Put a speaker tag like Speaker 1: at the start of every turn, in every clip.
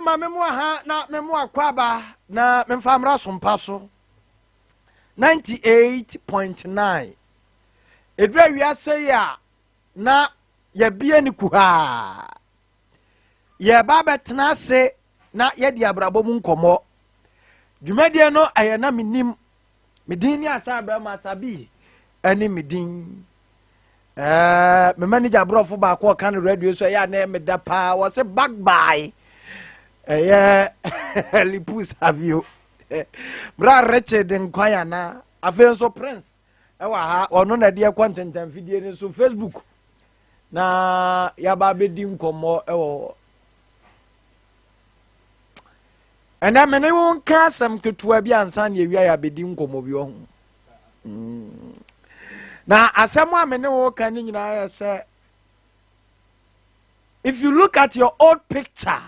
Speaker 1: Ma me mo aha na me mo akwaaba na memfa mmra sompa so 98.9 ɛduru awiase yi a na yɛbie ne kuhaa yɛba bɛtena ase na yɛdi abrabɔ mu nkɔmmɔ dwumadie no ɛyɛ na menim Me din ne Asa Bɛrima Sabi ɛne me din. Ɛɛ me manager aborɔfo baako ɔka no radio so ɛyɛ a na meda paa wɔse back by ɛyɛ Lipu Savio. Bra Richard Nkwan ana afei nso Prince ɛwɔ ha ɔno na ɛde ɛkɔ ntɛntɛnfidie no so Facebook na yaba abɛdi nkɔmmɔ ɛwɔ hɔ. Ɛnɛ me ne wo nka asɛm ketewa bi ansa na yɛwia yɛabɛdi nkɔmmɔ bi ɔho. Mm. Na asɛm a me ne wo ka ne nyinaa yɛ sɛ if you look at your old picture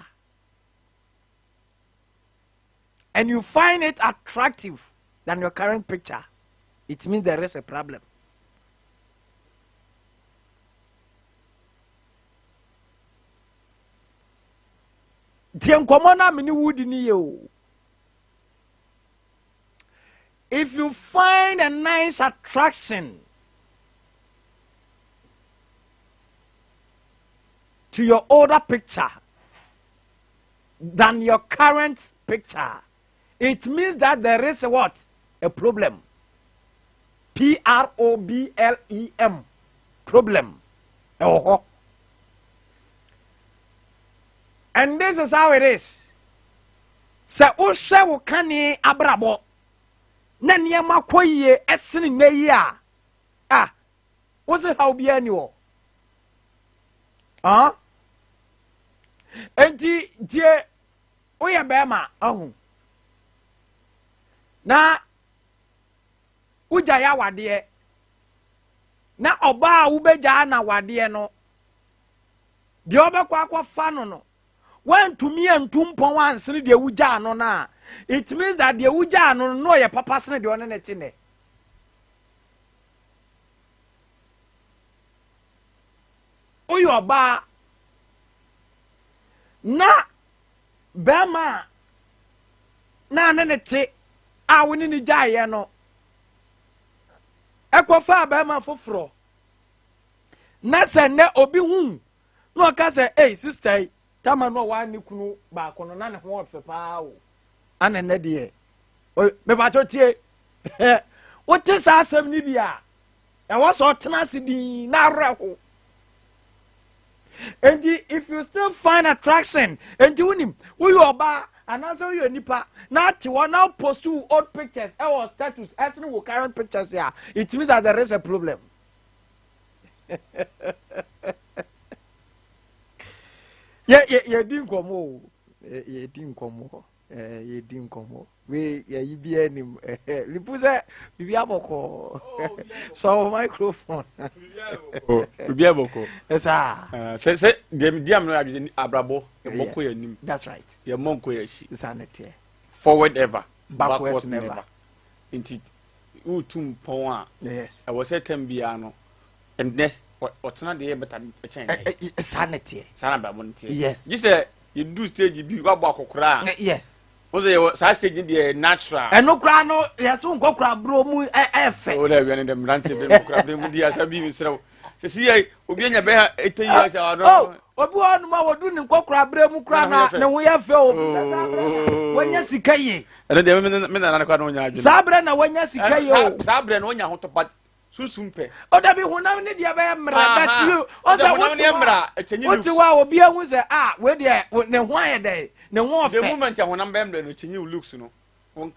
Speaker 1: and you find it attractive than your current picture, it means there is a problem. Tie nkɔmmɔ no a me ne wo di no yie o. If you find a nice attraction to your older picture than your current picture, it means that there is a what? A problem. P R O B L E M. Problem. Ɛwɔ hɔ. And this is how it is. Sɛ wohwɛ wo kane abrabɔ na nneɛma kɔ yie ɛsene nnɛ yi a, ah, wo se haw biara ni hɔ. Ah? Enti tie woyɛ bɛrima ahu na wogyae awadeɛ na ɔbaa a wobɛgyaa na wadeɛ no deɛ ɔbɛkɔ akɔfa no no wantumi antu mpɔn ansene deɛ wogyaa no no a it means that deɛ wogyaa no no na ɔyɛ papa sene deɛ ɔne ne te nɛ woyɛ ɔbaa na bɛrima a na ne ne te a wo ne ne gyaeɛ no ɛkɔfaa bɛrima foforɔ na sɛ nnɛ obi hu na ɔka sɛ ei sista yi tama no a waa ne kunu baako no na ne ho ɔfɛ paa o ana nnɛ deɛ mepakyɛ tie wote saa asɛm no bi a ɛwɔ sɛ ɔtena ase din na awerɛho nti if you still find attraction nti wonim woyɛ ɔbaa anaasɛ woyɛ nipa na ate hɔ na post wo old pictures ɛwɔ status ɛsene wo current pictures a it means that there is a problem yɛdi nkɔmmɔ o yɛdi nkɔmmɔ yɛdi nkɔmmɔ wei yɛyi bi anim lipu sɛ biribi abɔkɔ sɔ wo microphone
Speaker 2: biribi abɔkɔ
Speaker 1: saa
Speaker 2: sɛ sɛ deɛ di amena adwene abrabɔ yɛmmɔ kɔ yɛ anim
Speaker 1: that's right
Speaker 2: yɛmmɔ nkɔ yɛ akyi
Speaker 1: saa ne teɛ
Speaker 2: forward ever
Speaker 1: backwards never
Speaker 2: nti wotu mpɔn a
Speaker 1: yes
Speaker 2: ɛwɔ sɛ tɛm biara no ɛnɛ ɔtena deɛ yɛ bɛta kyɛn
Speaker 1: nɛ saa ne teɛ
Speaker 2: saa na abrabɔ no teɛ
Speaker 1: yes
Speaker 2: gye sɛ yɛdu stage bi wabɔ akɔkora
Speaker 1: a yes
Speaker 2: wọ́n sɛ yɛwɔ saa stage ni deɛ natural.
Speaker 1: ɛno koraa no yɛsɛ nkɔkora buro mu ɛfɛ.
Speaker 2: o de wia ni dɛ mmeranteɛ bɛ nkɔkora buro mu di asa bi mi srɛ o sisi yɛ obi anya bɛyɛ eighty years a ɔno.
Speaker 1: Oh, obi wɔ hɔnom a wɔdu ne nkɔkora berɛ mu koraa na ne ho yɛ fɛ o sɛ saa berɛ na wanya sika yie.
Speaker 2: Ɛno deɛ me nana no koraa na ɔnya adwene.
Speaker 1: Saa berɛ na wanya sika yie o.
Speaker 2: Saa berɛ na ɔnya ahotɔ but sunsum pɛ.
Speaker 1: O dabi honam ne deɛ bɛyɛ mmerɛ but you o sɛ
Speaker 2: wote hɔ
Speaker 1: wote hɔ a obi ahu sɛ ah wei deɛ ne ho ayɛ dɛ ne ho ɔfɛ.
Speaker 2: The moment a honam bɛyɛ mmerɛ no kyɛnyi looks no. Wo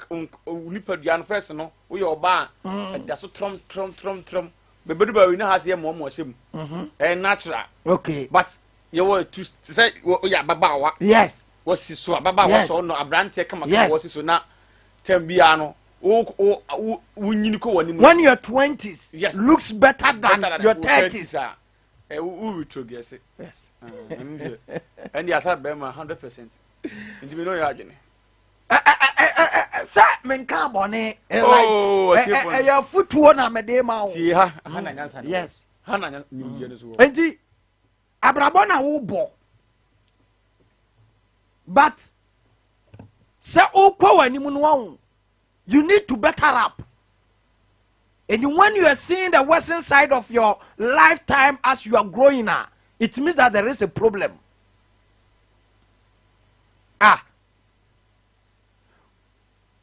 Speaker 2: nipadua no first no woyɛ ɔbaa a ɛda so trɔm trɔm trɔm trɔm bɛbɛdu baabi na ha sɛ yɛ mmoamoa hyɛ mu ɛyɛ natural
Speaker 1: okay
Speaker 2: but yɛwɔ tu sɛ woyɛ ababaawa
Speaker 1: yes
Speaker 2: wɔsi so ababaawa sɔ no aberanteɛ kama kama wɔsi so na tɛm biara no wo wo wo wonyini kɔ wɔn anim
Speaker 1: when your twenties
Speaker 2: yes
Speaker 1: looks better than, better than your thirties
Speaker 2: a ɛ wo retrogress
Speaker 1: yes
Speaker 2: ɛnde asa bɛrima 100% nti mi n'o yɛ adwene.
Speaker 1: Sɛ menka bɔne
Speaker 2: oh,
Speaker 1: ɛyɛ afotuo na mede ma wo
Speaker 2: mm,
Speaker 1: yes
Speaker 2: mm.
Speaker 1: enti abrabɔ na wobɔ But sɛ wokɔ w'anim no wahu, you need to better up. And when you are seeing the worsen side of your lifetime as you are growing, ah, it means that there is a problem. Ah,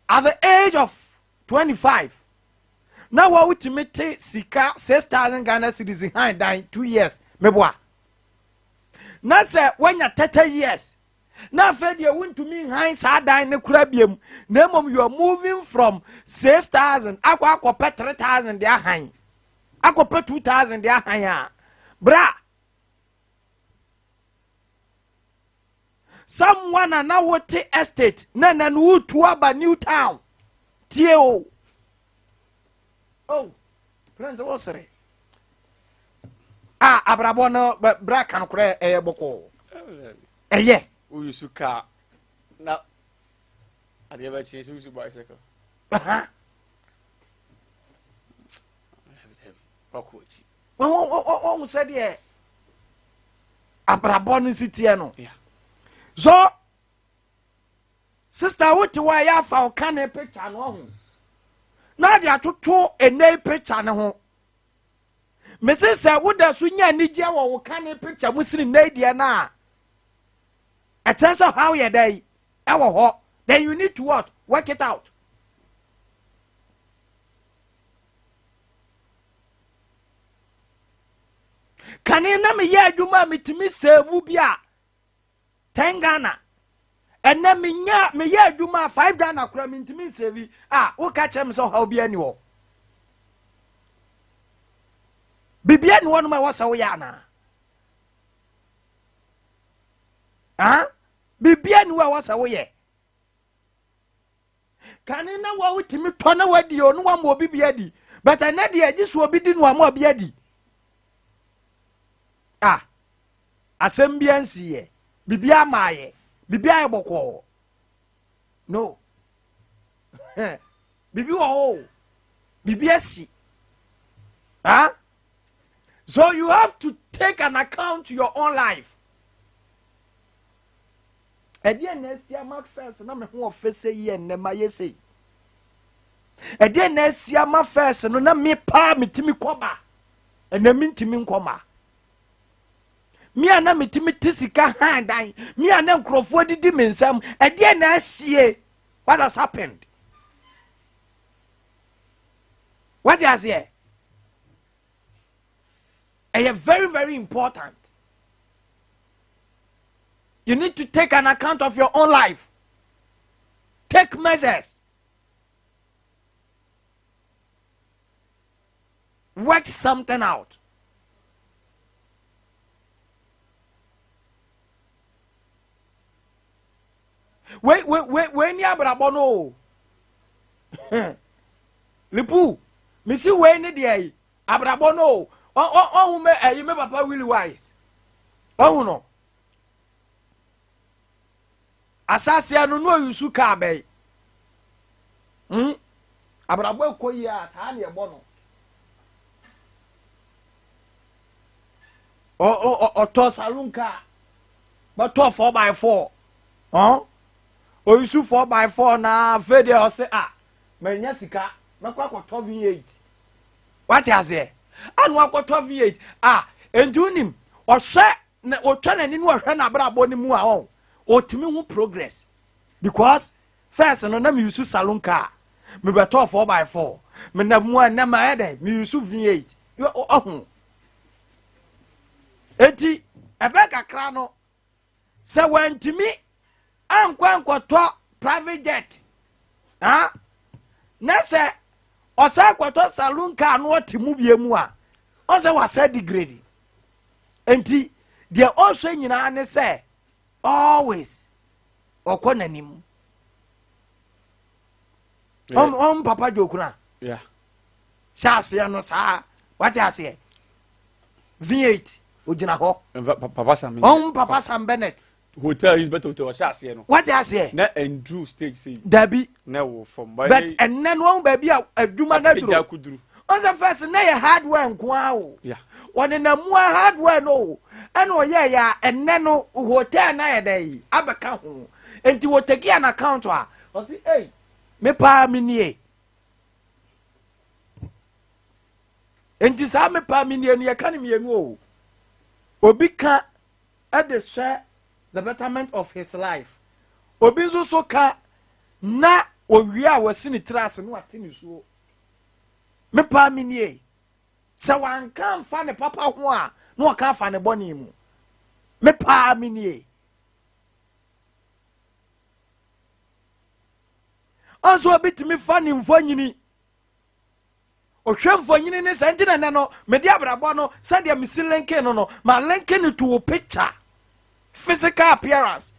Speaker 1: at the age of 25, na wotumi te sika 6,000 Ghana cedis han dan 2 years meboa. Na sɛ woanya 30 years na afei deɛ wontumi nhan saa dan ne kora biam, na mmom you are moving from 6,000 akɔ akɔpɛ 3,000 de ahan, akɔpɛ 2,000 de ahan a, bra, someone a na wote estate na na no wotu aba new town. Tie o, oh prince, wosere a, abrabɔ no bra ka no korɛ, ɛyɛ bɔkɔɔ, ɛyɛ.
Speaker 2: Woyi su kaa na adeɛ bɛkye sɛ wosu bicycle. Wakɔ akyi.
Speaker 1: Wɔn sɛdeɛ abrabɔ no si teɛ no. So sister, wote hɔ a, yɛ afa wo ka ne picture no ɔho na de atoto ɛnɛ picture no ho. Mese sɛ woda so nya anigyeɛ wɔ wo ka ne picture mu sene nnɛ deɛ no a, ɛkyerɛ sɛ how yɛ dɛ yi ɛwɔ hɔ. Then you need to what? Work it out. Kane na meyɛ adwuma a metumi save bi a 10 Ghana, ɛnɛ menya meyɛ adwuma a 5 Ghana kora mentumi nsave a, woka kyerɛ me sɛ ɔhaw bi ani hɔ, biribia ni hɔnom a ɛwɔ sɛ woyɛ anaa? Ah, biribia ni hɔ a ɛwɔ sɛ woyɛ. Kane na wa wotumi tɔ na wadi o, ne wama obi bi adi, but ɛnɛ deɛ agye so obi di no ama obi adi. Ah, asɛm bi ansi yɛ, biribi ama ayɛ, biribi ayɛ bɔkɔɔ no, biribi wɔ hɔ o, biribi asi. Ah, so you have to take an account to your own life. Ɛdeɛ na asi ama first na me ho ɔfɛ sɛ yi, ɛnnɛ ma yɛ sɛ yi. Ɛdeɛ na asi ama first no na me paa metumi kɔba, ɛnɛ mentumi nkɔma. Me a na metumi te sika han dan, me a na nkurɔfoɔ didi me nsam, ɛdeɛ na asie? What has happened? What aseɛ? Ɛyɛ very very important. You need to take an account of your own life, take measures, work something out. Wei wei wei wei ni abrabɔ no o, lipu misi. Wei ni deɛ yi abrabɔ no o. Ɔhu me ɛyi, me papa Willie Wise, ɔhu no asaseɛ no no oyusu kaa bɛyi. Abrabɔ ekɔ yie a, saa na ɛbɔ no. Ɔtɔ saloon car, bɛtɔ 4x4, ɔn oyusu 4x4 na afei deɛ ɔsɛ a mɛnya sika mɛkɔ akɔtɔ V8. Wate aseɛ? Ano akɔtɔ V8 a, nti wonim ɔhwɛ na ɔtwa n'ani na ɔhwɛ n'abrabɔ no mu a, ɔn ɔtumi ho progress, because first no na meyusu saloon car, mebɛtɔ 4x4, menam mu a nnɛ mayɛ dɛn? Meyusu V8. Ɔho eti ɛbɛ kakra no sɛ wantumi ankɔ ankɔtɔ private jet, ah, na sɛ ɔsan akɔtɔ saloon car no ɔte mu bie mu a, ɔsɛ wasa degrade. Nti deɛ ɔhwɛ nyinaa ne sɛ always ɔkɔ n'anim. Ɔm papa dwokuna hyɛ aseɛ no saa, wate aseɛ? V8 ogyina hɔ.
Speaker 2: Papa Sam.
Speaker 1: Ɔm papa Sam Bennett.
Speaker 2: Hotel is better hotel ɔhyɛ aseɛ no.
Speaker 1: Wate aseɛ?
Speaker 2: Na nduru stage sɛ yi.
Speaker 1: Dabi.
Speaker 2: Na ɛwɔ fam.
Speaker 1: But ɛnɛ no ɔn baabi a adwuma no aduro.
Speaker 2: Aduro.
Speaker 1: Ɔn sɛ first na yɛ hardware nko ara o. Wɔde na mua hardware no o. Ɛna ɔyɛɛyɛ a ɛnɛ no hotel no ayɛ dɛ yi abɛka ho. Nti wɔtake an account a ɔse ei me paa me nie. Nti saa me paa me nie no yɛka no mmienu o. Obi ka de hwɛ the betterment of his life. Obi nso so ka na owie a wasi ne tiri ase na wate ne suo. Me paa me nie. Sɛ wanka amfa ne papa ho a, na ɔka afa ne bɔne mu. Me paa me nie. Ɔnso obi tumi fa ne mfonyini. Ɔhwɛ mfonyini ne sɛ nti na ɛnɛ no mede abrabɔ no sɛdeɛ mesi linkin no no ma linkin no to wo picture physical appearance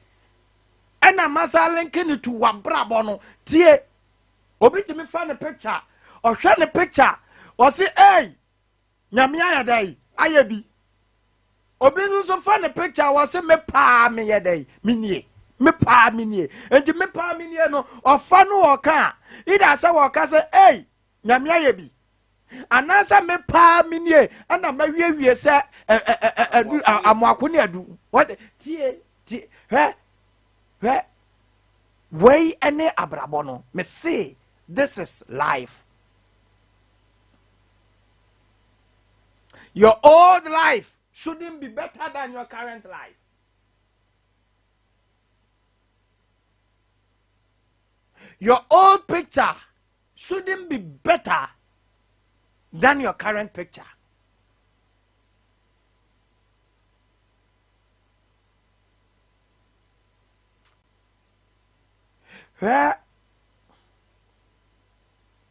Speaker 1: ɛna masa linkin no to w'abrabɔ no tie. Obi tumi fa ne picture, ɔhwɛ ne picture, ɔse ei, nyame ayɛ dɛ ayɛ bi. Obi nso fa ne picture, ɔse me paa meyɛ dɛ, menie, me paa menie. Nti me paa menie no, ɔfa no ɔka a, ida sɛ ɔka sɛ ei, nyame ayɛ bi. Anaasɛ me paa menie, ɛna mawiewie sɛ adu amoako ne adu. Tie, tie, hwɛ, hwɛ. Wei ne abrabɔ no. Me se this is life. Your old life shouldn't be better than your current life. Your old picture shouldn't be better than your current picture. Hwɛ,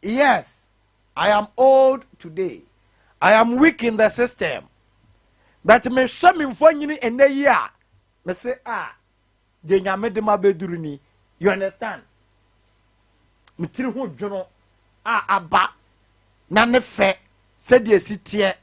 Speaker 1: yes, I am old today. I am weak in the system. But mehwɛ me mfonyini ɛnɛ yi a, mese a, ah, deɛ nyame de ma bɛduru ni. You understand? Me tiri ho dwono a aba na ne fɛ sɛdeɛ ɛsi teɛ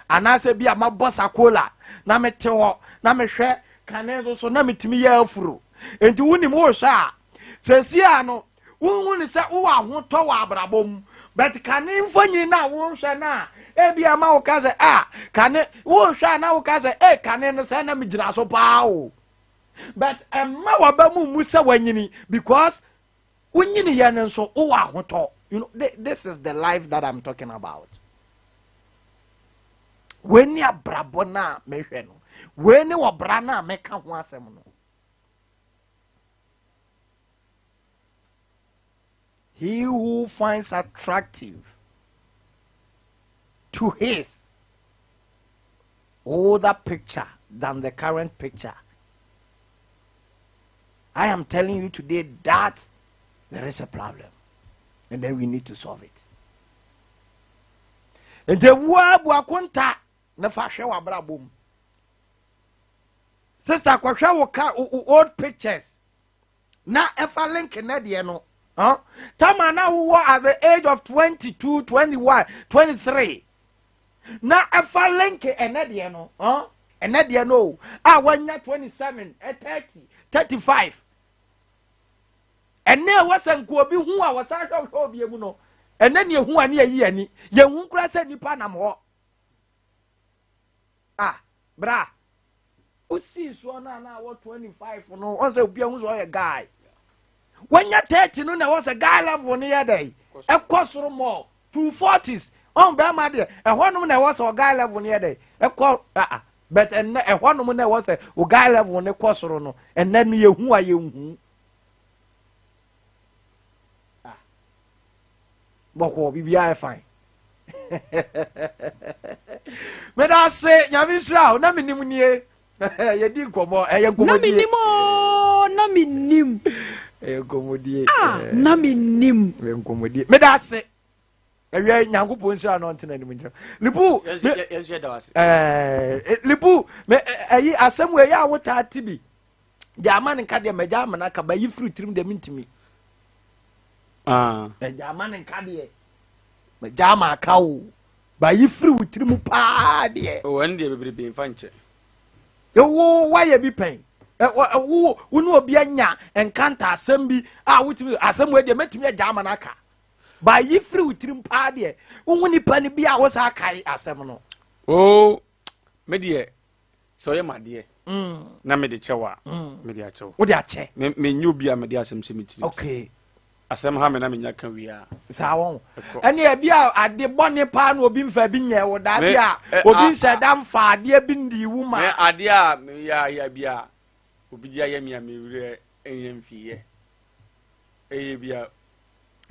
Speaker 1: anaasɛ bi a mabɔ sakola na mete hɔ na mehwɛ kane nso so na metumi yɛ afuro nti wonim wohwɛ a sɛsi a no wohu ne sɛ wowɔ ahotɔ wɔ abrabɔ mu but kane mfonyini no a wohwɛ no a ebi ama wo ka sɛ a kane wohwɛ a na woka sɛ e kane no sɛ na megyina so paa o but ɛmma waba mu mu sɛ wanyini because Wonyiniiɛ no nso wowɔ ahotɔ. You know, this is the life that I'm talking about. Wei ne abrabɔ no a mehwɛ no. Wei ne ɔbra no a meka ho asɛm no. He who finds attractive to his older picture than the current picture I am telling you today that there is a problem and then we need to solve it. Nti ewua bu akonta na fa hwɛ w'abrabɔ mu. Sister kɔhwɛ wo ka old pictures na ɛfa link na deɛ no. Huh? Tama na wowɔ at the age of 22, 21, 23. Na ɛfa link ɛnɛ deɛ no. Huh? Ɛnɛ deɛ no o, a wanya 27, 30, 35. Ɛnɛ ɛwɔ sɛ nka obi hu a wɔsan hwɛ hwɛ obi mu no. Ɛnɛ ne ehu a ne yɛyi ani. Yɛn hu koraa sɛ nipa nam hɔ. Ah, bra. Osii soɔ no a na awɔ 25 no, wɔn sɛ obi ahu sɛ ɔyɛ guy. Wanya 30 no na ɛwɔ sɛ guy level no yɛ dɛ. Ɛkɔ soro mɔ to 40s. Ɔn bɛrima deɛ, ɛhɔnom na ɛwɔ sɛ ɔguy level no yɛ dɛ. Ɛkɔ ah ah. But ɛnɛ ɛhɔnom na ɛwɔ sɛ ɔguy level no kɔ soro no. Ɛnɛ no yɛhu a yɛnhu. Ah. Bɔkɔɔ, biribiara yɛ fine. Meda ase, Nyame nhyira wo. Na menim nie. Yɛdi nkɔmmɔ, ɛyɛ nkɔmmɔdie.
Speaker 3: Na menim o, na menim.
Speaker 1: Ɛyɛ nkɔmmɔdie.
Speaker 3: Ah, na menim.
Speaker 1: Ɛyɛ nkɔmmɔdie. Meda ase. Ɛwia Nyankopɔn nhyira no ɔntena anim nkyerɛ. Lipu, ɛɛ Lipu, me ɛyi asɛm wɔ ɛyɛ a wotaa ti bi. Gya ama ne nka deɛ mɛgya ama no aka ba yi firi tirim deɛ mentumi.
Speaker 2: Ah.
Speaker 1: Gya ama ne nka deɛ mɛgya ama aka o. Ba yi firi wo tirim paa deɛ.
Speaker 2: O ɛno deɛ bebrebe nfa nkyɛ.
Speaker 1: Wo wayɛ bi pɛn. Wo wo ne obi anya nkanta asɛm bi a wotumi asɛm wɔ deɛ mɛtumi agya ama no aka. Ba yi firi wo tirim paa deɛ wohu nipa no bi a wo saa kae asɛm no.
Speaker 2: O me deɛ. Sɛ ɔyɛ m'adeɛ na mede kyɛ wo a, mede akyɛ wo.
Speaker 1: Wode akyɛ.
Speaker 2: Me menyɛ obi a mede asɛm hyɛ me tirim.
Speaker 1: Okay.
Speaker 2: Asɛm ha me na menya ka wie a.
Speaker 1: Saa wɔn.
Speaker 2: Ɛkɔ.
Speaker 1: Ɛne ebi a ade bɔne paa na obi nfa bi nyɛ wo da bi a obi nhyɛ da nfa adeɛ bi ndi wo ma.
Speaker 2: Me adeɛ a meyɛ ayɛ bi a obi de ayɛ me a me werɛ nyɛ mfiyɛ. Ɛyɛ bi a.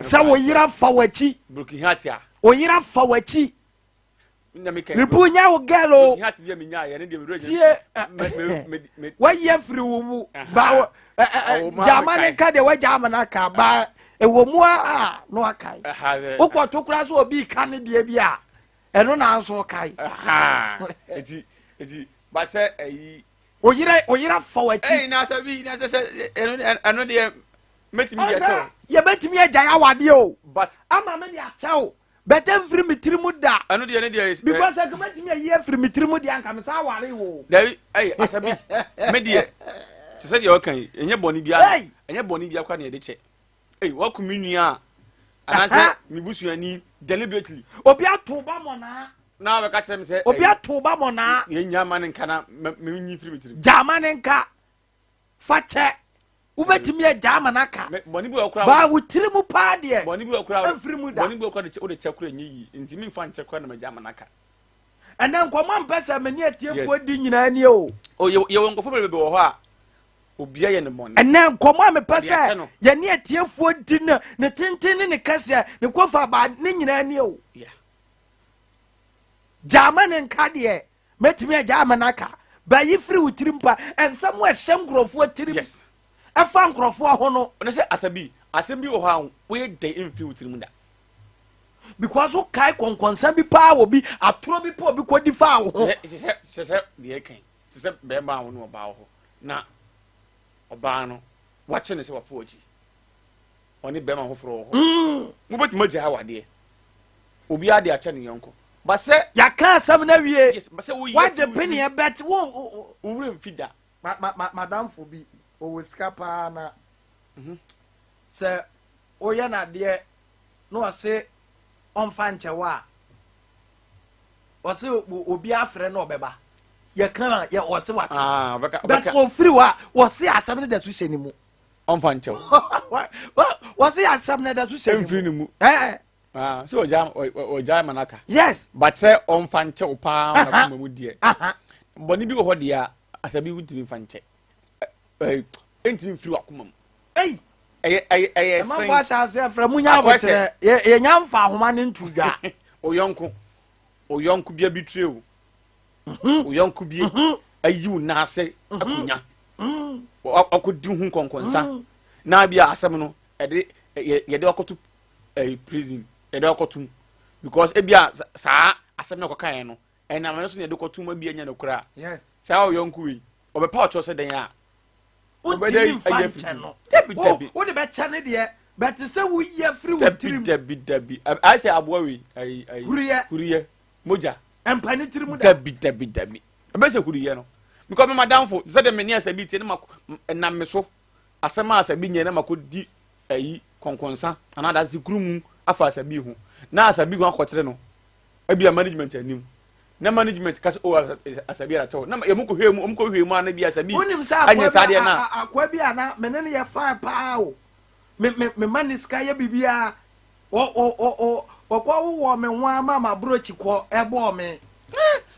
Speaker 1: Sɛ wo yera fa w'akyi.
Speaker 2: Broken heart a.
Speaker 1: Wo yera fa w'akyi. Mebu nya wo girl o. Tie wayi afiri wo mu ba gyama ne nka deɛ wagya ama no aka ba ɛwɔ mu a na wakae wokɔto koraa sɛ obi ka ne deɛ bi a ɛno na nso kae. Oyere oyere afa w'akyi.
Speaker 2: Ɛno deɛ mɛtumi deɛ kyɛw.
Speaker 1: Yɛbɛtumi agyae awadeɛ o. Ama me de akyɛw. Bɛtɛ mfiri me tiri mu da.
Speaker 2: Ɛno deɛ ne deɛ. Eh,
Speaker 1: Because anka mɛtumi ayi afiri me tiri mu deɛ anka mesa aware wo.
Speaker 2: Dabi ɛyɛ asabi me deɛ te sɛ deɛ ɔka yi ɛnyɛ bɔne biara ɛnyɛ bɔne biara kora na yɛde kyɛ. Ɛy waku me nua a anaasɛ me busuani deliberately.
Speaker 1: Obi ato ba mɔnaa.
Speaker 2: Na wabɛka kyerɛ me sɛ.
Speaker 1: Obi ato ba mɔnaa.
Speaker 2: Yɛn nya ma ne nka na me nyi firi me tirim.
Speaker 1: Gya ma ne nka. Fa kyɛ. Wobɛtumi agya ama no aka. Baa wo tiri mu paa deɛ ɛmfiri mu da.
Speaker 2: Bɔne bi wɔ koraa wode kyɛ koraa ɛnyɛ yie nti memfa nkyɛ koraa na magya ama no aka.
Speaker 1: Ɛnɛ nkɔmmɔ a mpɛ sɛ me ne atiefoɔ di nyinaa nie o.
Speaker 2: O yɛwɔ nkurɔfoɔ bebrebe wɔ hɔ a obiara yɛ no bɔne.
Speaker 1: Ɛnɛ nkɔmmɔ a mepɛ sɛ yɛne atiefoɔ di no ne tenten ne ne kɛseɛ ne kofa ba ne nyinaa nie o. Gya ama ne nka deɛ Mɛtumi agya ama no aka. Bɛyi firi wo tirim pa. Nsɛm a ɛhyɛ nkurɔfoɔ tirim.
Speaker 2: Yes.
Speaker 1: Ɛfa nkurɔfoɔ ho no.
Speaker 2: Ɔno sɛ asa bi, asɛm bi wɔ hɔ a woyɛ dɛn mfiri wo tirim da.
Speaker 1: Because wokae kɔnkɔnsa bi paa wɔ bi, atorɔ bi pa obi kɔdi faa wo ho.
Speaker 2: Sɛ sɛ sɛ deɛ ɛka yi, te sɛ bɛrima a wo ne ɔbaa wɔ hɔ na ɔbaa no wakye ne sɛ wafo akyi. Ɔne bɛrima foforɔ wɔ hɔ. Mobɛtumi agya awadeɛ. Obiara de akyɛ ne yɔnko. Ba sɛ.
Speaker 1: Yɛaka asɛm no awie.
Speaker 2: Yes, ba sɛ woyi
Speaker 1: Wagye
Speaker 2: afiri wo
Speaker 1: peneɛ bɛt wo.
Speaker 2: Wo werɛ mfi da.
Speaker 1: Ma ma ma madamfo bi ɔwɔ sika paa na sɛ woyɛ no adeɛ na ɔse ɔmfa nkyɛ wo a ɔse obi afrɛ na ɔbɛba yɛka a yɛ ɔse wate
Speaker 2: Ah, ɔbɛka
Speaker 1: but
Speaker 2: ɔbɛka
Speaker 1: ɔfiri hɔ a ɔse asɛm no da so hyɛ ne mu
Speaker 2: ɔmfa nkyɛ wo.
Speaker 1: Ɔse asɛm no da so hyɛ ne
Speaker 2: Ɛmfiri
Speaker 1: mu
Speaker 2: ne mu.
Speaker 1: Ɛɛ.
Speaker 2: Ah, sɛ ɔgya ɔgya ma n'aka.
Speaker 1: Yes.
Speaker 2: But sɛ ɔnfa nkyɛ wo paa na kuma mu deɛ. Bɔne bi wɔ hɔ deɛ a asabi ntumi nfa nkyɛ. Ɛɛ ntumi nfiri wakoma mu.
Speaker 1: Ɛyi.
Speaker 2: Ɛyɛ ɛyɛ ɛyɛ sɛn.
Speaker 1: Ɛmanfo ahyɛ ase afra mu nya abotrɛ yɛ yɛ nya nfa ahoma ne ntu dwa.
Speaker 2: Oyɔnko oyɔnko bi abitire o. Oyɔnko bi ayi wo nan ase akonya. Ɔkɔdi ho nkɔnkɔnsa. Na bi a asɛm no ɛde yɛde ɔkɔto ɛyi prison yɛde ɔkɔto mu because ebi a saa asɛm na ɔkɔka yɛn no ɛnam ɛno so na yɛde kɔto mu ebi anya no koraa
Speaker 1: yes
Speaker 2: saa ɔyɔnko wei ɔbɛpa ɔkyɛw sɛ dɛn a
Speaker 1: wontumi nfa nkyɛ no
Speaker 2: dabi dabi
Speaker 1: wode bɛkyɛ ne deɛ bɛte sɛ woyi afiri wo tirim
Speaker 2: dabi dabi dabi ayɛ sɛ aboa wei ayi ayi
Speaker 1: huruyɛ
Speaker 2: huruyɛ mogya
Speaker 1: mpa ne tirim da
Speaker 2: dabi dabi dabi ɛbɛ sɛ huruyɛ no because me madamfo sɛ de me ne asɛ bi tie ne ma nam me so Asɛm a Asabi nyae na makɔdi ayi kɔnkɔnsa anaa adanse kuru mu afa Asabi ho na Asabi ho akɔkyerɛ no ebia management anim na management ka sɛ o oh, Asabi ara kyɛw na yɛn kɔhwɛ mu wɔn kɔhwɛ mu a na bi Asabi
Speaker 1: wonim sɛ
Speaker 2: anyɛ saa deɛ na
Speaker 1: akoa bi a na me ne no yɛ fine paa o me me me ma ne sika yɛ biribiara Ɔkɔ wowɔ me ho ama m'aborɔkyi kɔ ɛbɔɔ me.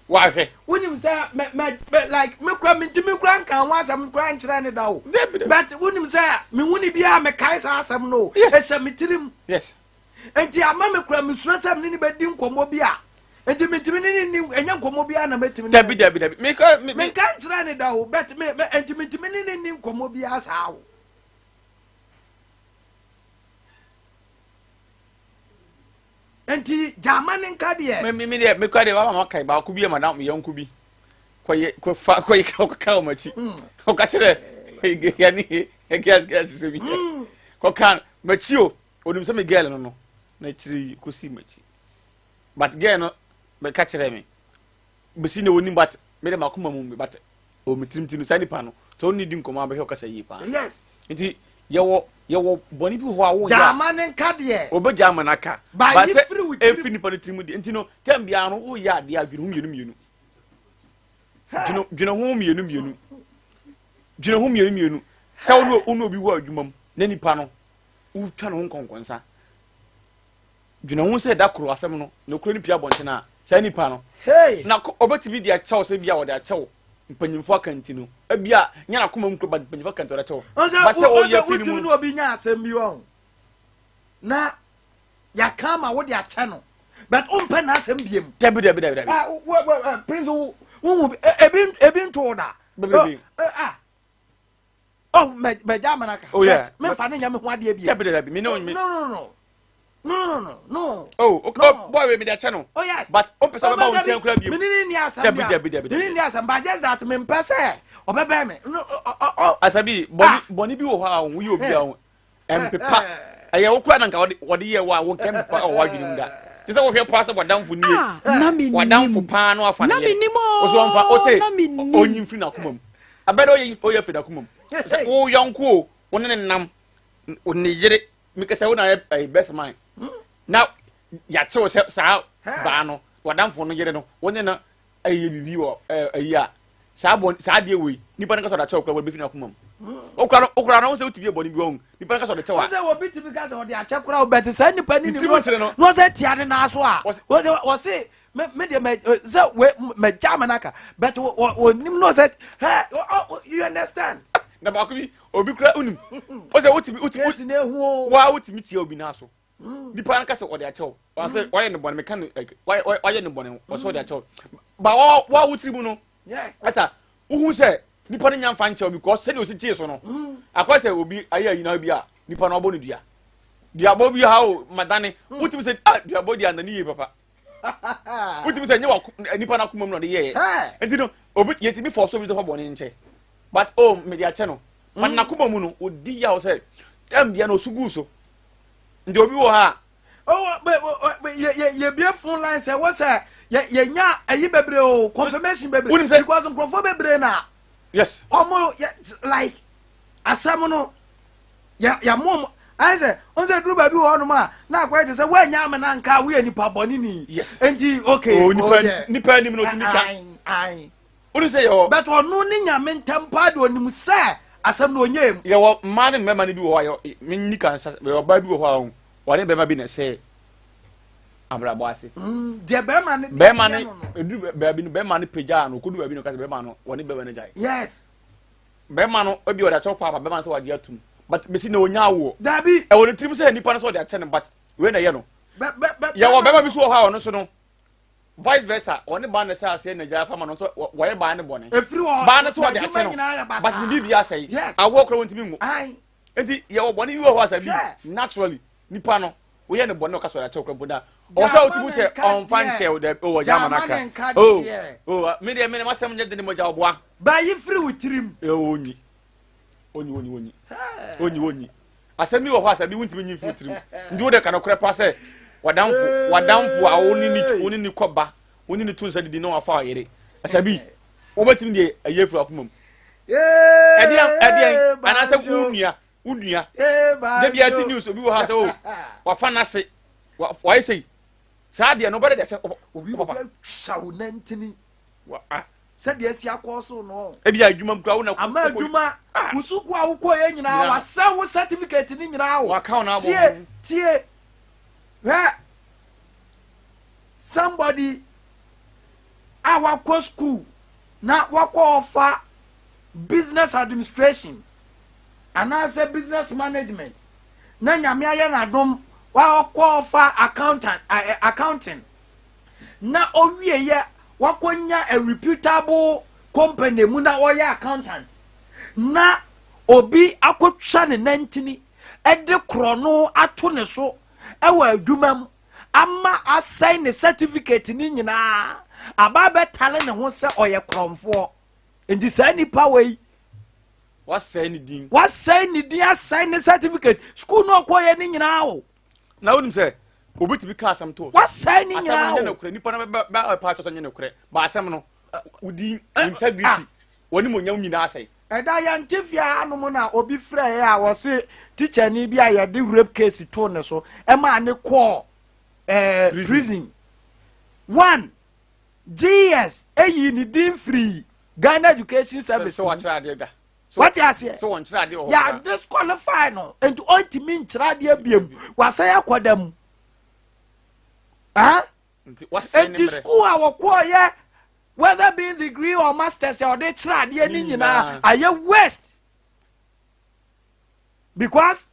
Speaker 2: Wahwɛ.
Speaker 1: Wonim sɛ mɛ mɛ like me kura me ntumi kura nka ho asɛm kura nkyerɛ ne da o. But wonim sɛ me hu ne biara mekae saa asɛm no.
Speaker 2: Yes.
Speaker 1: Ɛhyɛ me tirim.
Speaker 2: Yes.
Speaker 1: Nti ama me kura me suro sɛ me ne ne bɛdi nkɔmmɔ bi a. Nti mentumi ne ne ni ɛnyɛ nkɔmmɔ biara na mɛtumi ne.
Speaker 2: Dabi dabi dabi. Meka me
Speaker 1: menka nkyerɛ ne da o but me me nti mentumi ne ne ni nkɔmmɔ biara saa o. Nti gyama ne nka deɛ.
Speaker 2: Me me deɛ me kura deɛ wama ma kae baako bi yɛ madam me yɔnko bi kɔyɛ kɔfa kɔyɛ kɔka wɔn akyi kɔka kyerɛ yɛne girls girls sɛ bi kɔka m'akyi o onim sɛ me girl no no na akyiri kɔsi m'akyi but girl no bɛka kyerɛ me bɛsi na onim but me de makoma mu but ɔwɔ me tirim ti no saa nipa no sɛ ɔne di nkɔmɔ abɛhwɛ ɔkasa yie paa
Speaker 1: yes
Speaker 2: nti yɛwɔ yɛwɔ bɔne bi wɔ hɔ a woyɛ
Speaker 1: gyaama ne nka deɛ
Speaker 2: ɔbɛgya ama no aka
Speaker 1: ba
Speaker 2: ba
Speaker 1: yi
Speaker 2: sɛ
Speaker 1: firi wo tirim
Speaker 2: ɛfiri nipa no tirim deɛ nti no tɛm biara no woyɛ adeɛ adwene ho mmienu mmienu. Dwene ho mmienu mmienu. Dwene ho mmienu mmienu. Sɛ wo ne obi wɔ adwuma mu na nipa no wotwa ne ho nkɔnkɔnsa. Dwene ho sɛ da koro asɛm no nokorɛ no pia abɔnten a saa nipa no na ɔbɛtumi de akyɛw sɛ bi a ɔde akyɛw mpanyinfoɔ aka nti no ebi a nyɛ n'akoma mu kuro ba mpanyinfoɔ aka nti ɔde akyɛw. Ba sɛ ɔyɛ fi ne mu
Speaker 1: no. Obi nya asɛm bi wɔn na yɛaka ama wode akyɛ no but wompɛ n'asɛm biem.
Speaker 2: Dabi dabi dabi dabi.
Speaker 1: Ah, prince wo wo ebi ebi nto wo da.
Speaker 2: Bebrebe.
Speaker 1: Ah. Oh, mɛ mɛ gya amana ka.
Speaker 2: Oh yeah.
Speaker 1: But mefa ne nya me ho adeɛ biem.
Speaker 2: Dabi dabi mi ne o mi.
Speaker 1: No no no. No no no no.
Speaker 2: Oh, okay.
Speaker 1: No.
Speaker 2: Oh, boy, we mi de akyɛ no.
Speaker 1: Oh yes.
Speaker 2: But o pɛ sɛ ɔbɛba wo nkyɛn kura biem.
Speaker 1: Mi ni ni asɛm
Speaker 2: Dabi dabi dabi.
Speaker 1: Mi ni ni asɛm but just that mi mpɛ sɛ ɔbɛbɛn mi. No ɔ ɔ.
Speaker 2: Asabi bɔnni bɔnni bi wɔ hɔ a òun yɛ obi a òun ɛmpepa ɛyɛ wo kura na nka wɔde yɛ wo a wo nkɛ mpepa wɔ w'adwene mu da te sɛ wohwɛ paa sɛ wadamfo nie
Speaker 3: ah,
Speaker 2: wadamfo paa no afa ne yere wo so ɔmfa wo sɛ ɔnyi mfiri n'akoma mu abɛdɛ ɔyɛ ɔyɛ firi n'akoma mu sɛ wo yɔnko o wo ne ne nam ne yere mekasa wo na yɛ best man na yɛakyew sɛ saa baa no wadamfo no yere no wo ne no ɛyɛ biribi wɔ ɛyi a saa bɔ saa adeɛ wei nipa no kasa ɔde akyɛw kura wɔde bɛfiri n'akoma mu okura no okura no sɛ wotumi yɛ bɔne bi wɔn nipa no kasa ɔde kyɛw a.
Speaker 1: Wɔsɛ obi tumi kasa ɔde akyɛ kura ɔbɛte saa nipa ni
Speaker 2: ni mu
Speaker 1: na ɔsɛ tia ne nan so a wɔse me me deɛ mɛ sɛ we mɛ gya mɛ n'aka but wɔ wɔ nim na ɔsɛ hɛ you understand.
Speaker 2: Na baako bi obi kura onim ɔsɛ wotumi wotumi
Speaker 1: kesi na ehu o
Speaker 2: wa wotumi tia obi nan so nipa no kasa ɔde akyɛw ɔsɛ wayɛ ne bɔne meka no wayɛ ne bɔne ɔsɛ ɔde akyɛw ba wa wa wotiri mu no ɛsa wohu sɛ nipa no nya nfa nkyɛw because sɛdeɛ osi tie so no akɔ sɛ obi ayɛ ayi na bi a nipa no ɔbɔ no dua duabɔ bi ha o madane wotumi sɛ ah duabɔ di anani yie papa wotumi sɛ nye wa nipa no akoma mu na ɔde yɛɛ nti no obi yɛtumi fɔ so obi tɔfɔ bɔne nkyɛ but oh mede akyɛ no but n'akoma mu no odi yaw sɛ tɛm bia na osu gu so nti obi wɔ ha
Speaker 1: yɛbie phone line sɛ wɔ sɛ yɛnya ayi bebree o confirmation bebree because nkurɔfoɔ bebree na
Speaker 2: yes
Speaker 1: ɔmo like asɛm no yɛmo ɔmo ayɛ sɛ ɔn sɛ duru baabi wɔ hɔnom a na akɔyɛ te sɛ woanya amena nka woyɛ nipa bɔne ni
Speaker 2: yes
Speaker 1: nti okay
Speaker 2: oh, nipa nipa anim na otumi ka wonu sɛ yɛwɔ
Speaker 1: but ɔno ne nyame ntɛm paa de onim sɛ asɛm no ɔnyɛɛ mu.
Speaker 2: Yɛwɔ mmaa ne mmarima no bi wɔ hɔ a yɛ menni kan sa yɛwɔ ɔbaa bi wɔ hɔ a ɔne bɛrima bi na ɛhyɛ abrabɔ ase.
Speaker 1: Mm, deɛ bɛrima no
Speaker 2: bɛrima no edu baabi no bɛrima no pagyaa no okodu baabi no kasa bɛrima no wɔne bɛrima no gyae.
Speaker 1: Yes.
Speaker 2: Bɛrima no ebi ɔde akyɛw paapa bɛrima no sɛ wagye atum but besi na onya awoɔ.
Speaker 1: Dabi.
Speaker 2: Ɛwɔ ne tirim sɛ nipa no sɛ ɔde akyɛ no but wei na ɛyɛ no. Yɛwɔ bɛrima bi so wɔ hɔ a ɔno so no vice versa ɔne baa no hyɛ aseɛ na gya afa ma no nso wɔyɛ baa no bɔne
Speaker 1: efiri hɔ
Speaker 2: baa no so wɔde akyɛ no but ne biribi asɛe awoɔ kora wɔntumi nwo nti yɛwɔ bɔne bi wɔ hɔ asɛ bi naturally nipa no woyɛ ne bɔne ɔka sɛ ɔde akyɛ kora mpo na ɔsɛ wotumi sɛ ɔmfa nkyɛ wo dɛ ɔwɔ gya ama no aka o o me deɛ me ne masɛm nyɛ de ne mogya ɔboa
Speaker 1: bayi firi wo tirim
Speaker 2: ɔnyi onyi onyi onyi onyi onyi asɛm bi wɔ hɔ asɛm bi wontumi nyi mfiri tirim nti wode ka nokorɛ pa sɛ wadamfo wadamfo a wo ne ne wo ne ne kɔba wo ne ne to nsa didi na wafa ɔyere asɛm bi wobɛtumi deɛ ɛyɛ afiri akoma mu ɛdeɛn ɛdeɛn anaasɛ wo nua wo nua da bi ati news obi wɔ ha sɛ o wafa n'ase wayɛ sɛ saa deɛ no wobɛde deɛ sɛ
Speaker 1: obi papa atwa wo nantini sɛdeɛ asi akɔ so no.
Speaker 2: Ebi adwuma mu kura wo na
Speaker 1: ama adwuma ah. wo sukuu a wokɔ yɛ nyinaa wasɛ wo certificate ne nyinaa o.
Speaker 2: Waka wo na abɔ.
Speaker 1: Tie tie hwɛ somebody a wakɔ school na wakɔ ɔfa business administration anaasɛ business management na nyame ayɛ n'adom wakɔ ɔfa accountant accounting. na ɔwieɛ wakɔnya a reputable company mu na ɔyɛ accountant na obi akɔtwa ne nantini de korɔno ato ne so wɔ adwuma mu ama asɛe ne certificate ne nyinaa aba abɛtale ne ho sɛ ɔyɛ korɔmfoɔ nti saa nipa wei
Speaker 2: wasɛe ne din
Speaker 1: wasɛe ne din asɛe ne certificate school no ɔkɔyɛ ne nyinaa o
Speaker 2: Na wonim sɛ obi tumi ka asɛm to
Speaker 1: so. Wasɛe ne nyinaa
Speaker 2: o. Asɛm no nyɛ nokorɛ. Nipa no bɛ bɛ pa atwɔ sɛ nyɛ nokorɛ. Ba asɛm no, wo din, wo integrity, w'animuonyam nyinaa asɛe.
Speaker 1: Ɛda yɛn te fie hanom na obi frɛɛ a wɔse tikyani bi a yɛde rape case too ne so ɛmaa ne kɔɔ ɛɛ prison. One, GS eyi ne din firii. Ghana Education Service
Speaker 2: sɛ wakyerɛ adeɛ da.
Speaker 1: Wate aseɛ?
Speaker 2: Sɛ wɔnkyerɛ adeɛ wɔ hɔ.
Speaker 1: Yɛ disqualify no nti ɔntumi nkyerɛ adeɛ biom. Wasan akɔ da mu. Ah? Nti school a wɔkɔɔyɛ, whether being degree or masters, a ɔde kyerɛ adeɛ ne nyinaa ayɛ waste because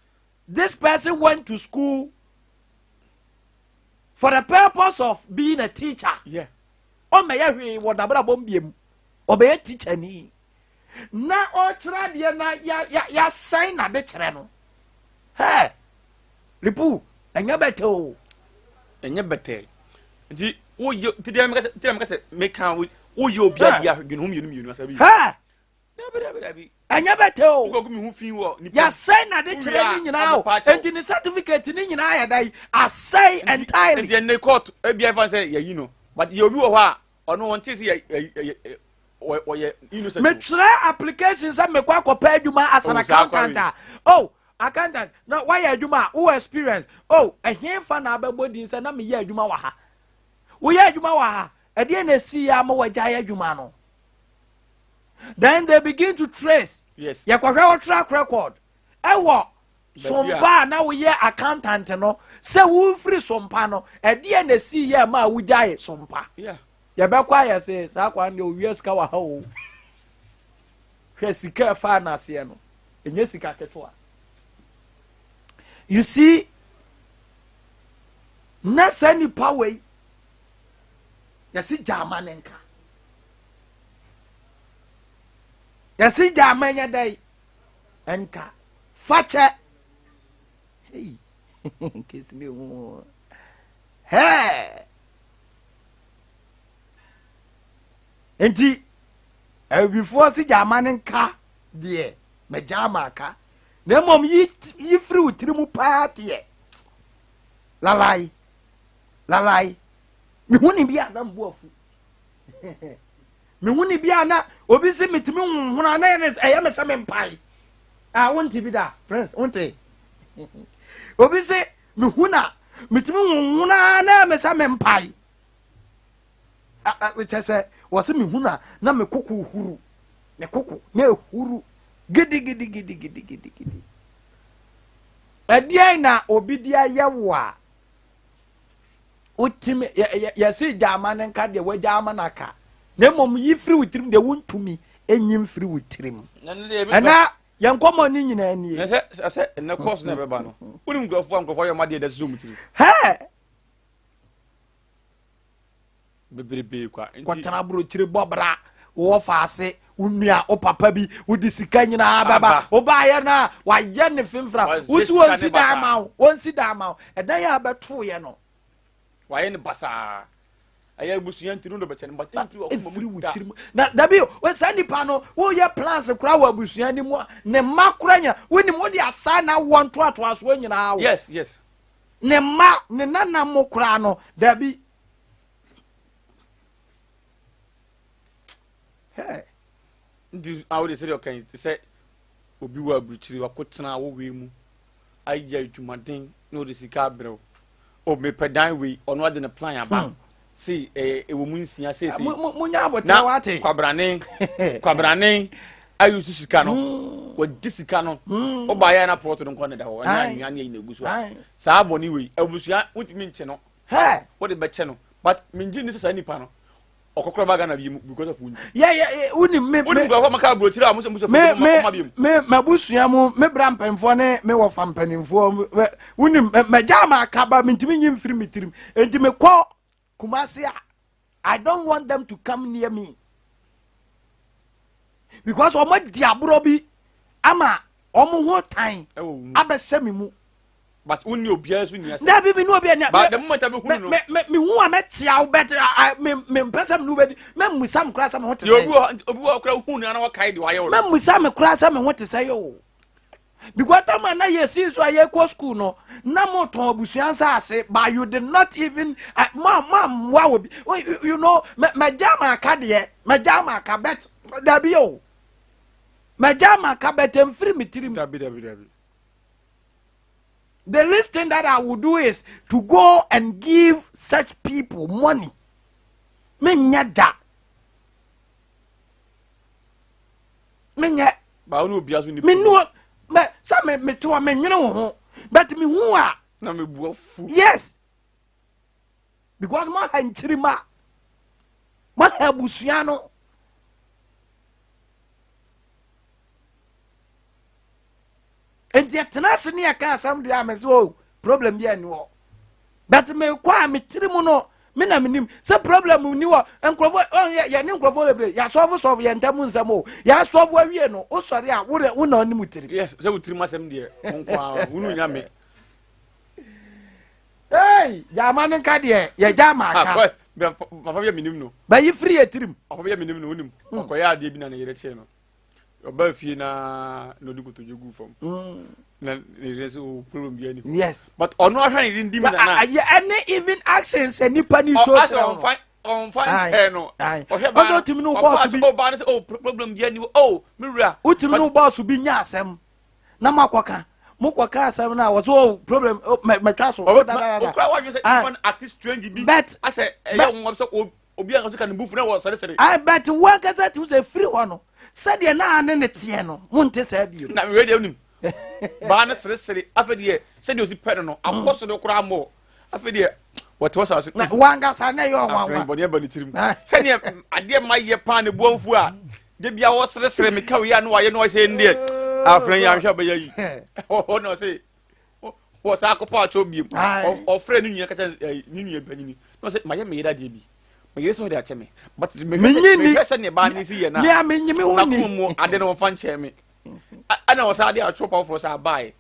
Speaker 1: this person went to school for the purpose of being a teacher. Ɔmɛyɛ hwee wɔ n'abrabɔ mbiem, ɔbɛyɛ teacher ni na ɔkyerɛ adeɛ na yasan n'ade kyerɛ no. Hɛ, lipu ɛnyɛ bɛtɛ o.
Speaker 2: Ɛnyɛ bɛtɛ, nti woyɛ nti deɛ meka sɛ deɛ meka sɛ meka woyɛ obi adeɛ a, dwene ho mmienu mmienu asa bi.
Speaker 1: Hɛ.
Speaker 2: Dabi, dabi, dabi.
Speaker 1: Ɛnyɛ bɛtɛ o.
Speaker 2: Wokɔgu me ho fi wɔ nipa.
Speaker 1: Yasɛn n'ade kyerɛ ne nyinaa o, nti ne certificate ne nyinaa yɛ da yi asɛe entirely.
Speaker 2: Nti ɛnɛ court ebi afa sɛ yɛyi no, but yɛ obi wɔ hɔ a ɔno wɔn ti sɛ yɛ yɛ ɔyɛ innocent.
Speaker 1: Metwerɛ application sɛ mekɔ akɔpɛ adwuma as an
Speaker 2: Oh, saa
Speaker 1: accountant a, oh, accountant na wayɛ adwuma a wowɔ experience. Oh, ɛhe fa na abɛbɔ din sɛ na meyɛ adwuma wɔ ha? Woyɛ adwuma wɔ ha, ɛdeɛ na esi yɛ ama wagyae adwuma no? Then they begin to trace. Yɛkɔhwɛ wɔ track record ɛwɔ sompa a na woyɛ accountant no sɛ wofiri sompa no, ɛdeɛ na esi yɛ ma a wogyae sompa. Yɛbɛkɔ ayɛ sɛ saa kwan deɛ owia sika wɔ ha o. Hwɛ, sika ɛfa n'aseɛ no ɛnyɛ sika ketewa. You see, na saa nipa wei yɛsi gyaama ne nka, yɛsi gyaama nyɛ dɛ nka fakyɛ. Hey, kesi ne ho hɛɛ. Nti awifoɔ si gyaama ne nka deɛ, mɛ gyaama aka na mmom yi yi firi wo tiri mu paa deɛ, lalai lalai. Mehu ne bi a na mbu afu, mehu ne bi a na obi si metumi honhona na ɛyɛ me sɛ mempae a wonte bi da. Prince, wonte obi si mehu na metumi honhona na ɛyɛ me sɛ mempae. Kyɛ sɛ wɔse mehu na na me koko huru, me koko na ehuru gidigidigidigidigidi. Ɛdeɛn na obi de ayɛ wo a wotumi yɛse gya ama ne nka deɛ wagya ama no aka, na mmom yi firi wo tirim deɛ wontumi enyi mfiri wo tirim. Ɛna yɛn nkɔmmɔ ne nyinaa nie.
Speaker 2: Sɛ sɛ ɛnɛ kɔɔso na ɛbɛba no, wonim nkurɔfoɔ a nkurɔfoɔ ayɛ ɔma deɛ ɛda sisi wɔn tirim.
Speaker 1: Hɛ.
Speaker 2: Bebrebe kwa.
Speaker 1: Kɔtena aburokyire bɔ bra, wowɔ faase, wo nua, wo papa bi wode sika nyinaa bɛba, wobaayɛ no a wayɛ ne femfra, wosi wɔnsi dan ma wo, wɔnsi dan ma wo, ɛdan a bɛtoyɛ no
Speaker 2: wayɛ ne basaa, ɛyɛ abusua nti no de bɛkyɛ no, but
Speaker 1: ɛmfiri wo tirim na dabi. Saa nipa no woyɛ plans koraa wɔ abusua no mu a, ne mma koraa nyina wonim wode asa na woɔ ntoatoasoɔ nyinaa wo. Ne mma ne nana mo koraa no dabi.
Speaker 2: Nti awo de sɛdeɛ ɔka yi te sɛ obi wɔ aburukyiri wakɔtena awɔwei mu ayɛ adwumaden na ɔde sika abrɛ wo o, mepɛ dan wei, ɔno ade ne plan aba sei, ɛɛ ɛwɔ mu nsia sei sei.
Speaker 1: Munya abotire
Speaker 2: na
Speaker 1: wate.
Speaker 2: Kwabrane kwabrane ayi so sika no, wɔgye sika no, ɔba ayɛ na plot no nkɔ ne da hɔ ɛne anwea ne ayi na egu so a saa bɔne wei abusua wotumi nkyɛ no, wode bɛkyɛ no, but mengye ni sɛ saa nipa no ɔkɔkɔrɔ ba Ghana bi mu because of wunti.
Speaker 1: Yɛ yɛ wunim me.
Speaker 2: Wunim nkurɔfoɔ maka aburokyire a muso muso
Speaker 1: me me me mabusua mu, me bra mpanyinfoɔ ne me wɔfa mpanyinfoɔ, wunim mɛgya ama akaba mintimi nyi nfiri mi tirim, nti me kɔ Kumasi a, I don't want them to come near me because wɔn adi aborɔ bi ama wɔn ho tan abɛhyɛ me mu.
Speaker 2: But wonni obiara so nni asɛm.
Speaker 1: Dabi, mi ni obiara ni.
Speaker 2: But the moment a bɛ hunu no.
Speaker 1: Me me me hu a mɛ tia wo, but me me mpɛ sɛ mi ni wo bɛ di, mɛ musa mi kura sɛ mi ho te sɛ.
Speaker 2: Obi wɔ obi wɔ kura hu ni ana wakae de wayɛ wɔ.
Speaker 1: Mɛ musa mi kura sɛ mi ho te sɛ yɛ o. Because time a na yɛ si so a yɛ kɔ school no, na mo tɔn abusua nsaase, but you did not even mo mo amoa wɔ bi, mɛ mɛ gya ma aka deɛ, mɛ gya ma aka, but dabi o, mɛ gya ma aka, but nfiri mi tirim.
Speaker 2: Dabi, dabi, dabi.
Speaker 1: The least thing that I will do is to go and give such people money. Menya da. Menyɛ.
Speaker 2: Ba wo ne obiara so ni
Speaker 1: Me nu mɛ sɛ me mete hɔ menwene wo ho but mehu a.
Speaker 2: Na me bu afu.
Speaker 1: Yes. Because mo aha nkyirima. Mo aha abusua no. Nti yɛtena ase ne yɛka asɛm deɛ a me sɛ o problem bi ani hɔ but mekɔ a me tiri mu no me na menim sɛ problem ni hɔ nkurɔfoɔ ɔn yɛ yɛne nkurɔfoɔ bebree yɛasɔfo sɔfo yɛn ntam nsɛm o yɛasɔfo awie no wosɔre a wo wo na ɔnim tiri.
Speaker 2: Yes sɛ wo tirim asɛm deɛ wo nko ara wo nu nyame.
Speaker 1: Hey, gyama no nka deɛ yɛgya ama aka.
Speaker 2: Ah, papa bi a menim no.
Speaker 1: Bɛyi firi yɛ tirim.
Speaker 2: Papa bi a menim no wonim. Ɔkɔyɛ adeɛ bi na ne yere kyee no. Ɔbaa fie na na ɔde nkotodwe gu fam. Na ne yere sɛ o problem bi ani hɔ.
Speaker 1: Yes.
Speaker 2: But ɔno ahwɛ ne yere ndi mu nana.
Speaker 1: Ɛne even actions sɛ nipa ni so kyerɛ
Speaker 2: no. Ɔsɛ ɔnfa nkyɛn no.
Speaker 1: Ɔhwɛ baa no. Ɔsɛ ɔtumi ne bɔɔso bi.
Speaker 2: Ɔbaa no sɛ o problem bi ani hɔ o me wura.
Speaker 1: Wotumi ne bɔɔso bi nya asɛm na mo akɔka mo kɔka asɛm no a wɔsɛ o problem mɛtwa so.
Speaker 2: Okura wadwene sɛ nipa no ate strange bi.
Speaker 1: But
Speaker 2: asɛ ɛyɛ wɔn sɛ Obi ankasa ka ne bo fu na wɔsɛresɛre.
Speaker 1: I bet wo ankasa tumi sɛ firi hɔ no sɛdeɛ na ane ne teɛ no monte saa bio.
Speaker 2: Na wei deɛ wonim baa no seresere afei deɛ sɛdeɛ ɔsi pɛ no no akɔ so no koraa mmɔ afei deɛ wɔte hɔ saa se
Speaker 1: Na wankasa na ɛyɛ ɔnwanwa.
Speaker 2: Afei bɔne aba ne tirim sɛdeɛ adeɛ ma yɛ paa ne bo amfu a de bia wɔseresere meka wei a na wayɛ na ɔsɛ ndeɛ afei yɛ ahwɛ ɔbɛyɛ yi hɔ na ɔse wɔ saa akɔpɔ akyɛw biem ɔfrɛ ne nua kata ne nua banyini na ɔsɛ mayɛ me yere adeɛ bi me yere sɛ ɔde akyɛ me but mehwɛ sɛ ne baa ne si yɛ na
Speaker 1: na
Speaker 2: kuma mu ade no wɔmfa nkyɛn me ɛna wɔ saa adeɛ atwerɛ pa foforɔ sɛ abaeɛ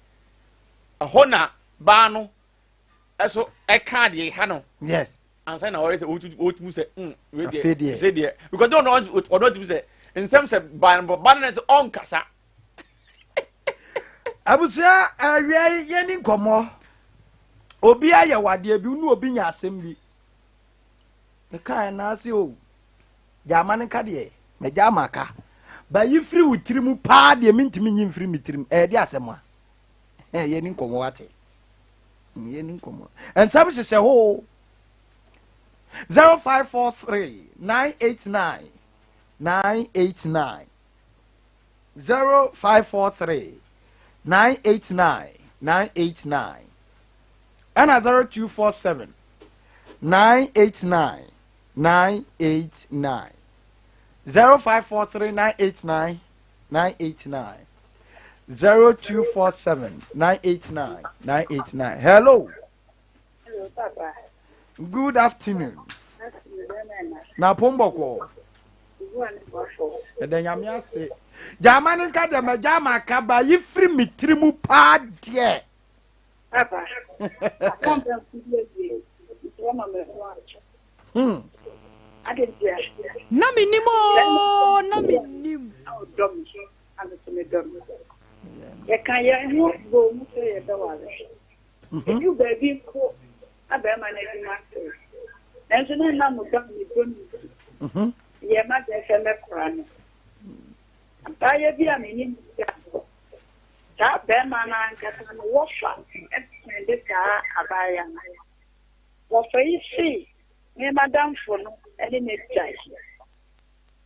Speaker 2: ɛhɔ na baa no ɛso ɛka adeɛ ha no
Speaker 1: yes
Speaker 2: ansa na ɔyɛ sɛ ɔtumi sɛ mm wei deɛ sɛ deɛ because ɔno ɔno ɔtumi sɛ nsɛm sɛ baa no baa no sɛ ɔnkasa
Speaker 1: Abusua awia yi yɛni nkɔmmɔ. Obi ayɛ wadeɛ bi ne obi nya asɛm bi. Mekae na ase o. Gyaama no nka deɛ magya ama aka. Bayi firi wo tiri mu paa deɛ mentumi nyi mfiri me tirim. Ɛyɛ de asɛm a. Yɛni nkɔmmɔ wate. Yɛni nkɔmmɔ. Nsɛm hyehyɛ hɔ o. 0543 989 989 0543 989 989 ɛna 0247 989 989 0543 989 989 0247 989 989 hello
Speaker 4: Hello, Papa.
Speaker 1: Good afternoon. Na pon bɔkɔɔ. Ɛdɛ nyame ase. Gyama ne nka deɛ mɛgya ama aka ba yi firi me tiri mu paa deɛ.
Speaker 4: Papa, akɔmpa nkudu awie, nti wama me ho atɔ. Ade ntia.
Speaker 3: Na mennim oo, na mennim.
Speaker 4: Ɔdɔ me, na me nso medɔ no. Yɛka yɛn ho bɔɔ mu sɛ yɛbɛware. Eduu baabi mpo na barima no adwuma asɛe, nanso na ɛnam dɔ a medɔ no nti, meyɛɛ m'adwene sɛ mɛkora no. Abaayewa bi a me ne no di agorɔ, saa barima no ankasa no wɔfa sɛnde saa abaayewa no. Wɔfa yi see me m'adamfo no ne no agyae.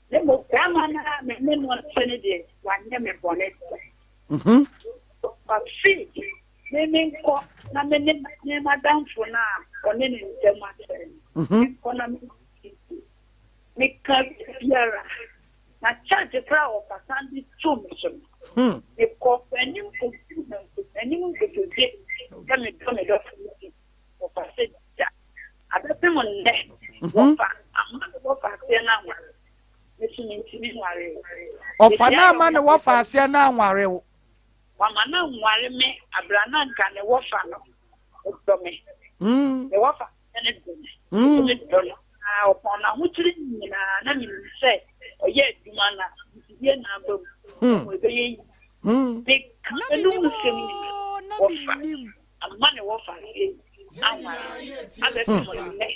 Speaker 4: Na mmom barima no a me ne no te no deɛ, wanyɛ me bɔne da. Wɔfa see Me menkɔ na me ne me m'adamfo no a ɔne ne ntam asɛe no, menkɔ na me ne Meka biara, na charge koraa a wɔfa de too me so no, mekɔɔ m'anim kɔguu m'anim nkotodwe sɛ medɔ me dɔfo no bi. Wɔfa sɛ gya. Abɛpem nnɛ, wɔfa ama ne wɔfa aseɛ no anware. Me so mentumi nware wo.
Speaker 1: Ɔfa no ama ne wɔfa aseɛ no anware wo.
Speaker 4: Wama no anware me bere a na anka ne wɔfa no dɔ me. Ne wɔfa no dɔ me. Me nso medɔ no. Na ɔpɔn n'ahokyere nyinaa, na minim sɛ ɔyɛ adwuma na mfidie na aba mu, na mmom ɛbɛyɛ yie. Meka
Speaker 3: Na
Speaker 4: m'anom
Speaker 3: mennim
Speaker 4: nsɛm nyinaa,
Speaker 3: oo, na
Speaker 4: wɔfa
Speaker 3: mennim.
Speaker 4: ama ne wɔfa aseɛ yi anware me abɛpem nnɛ.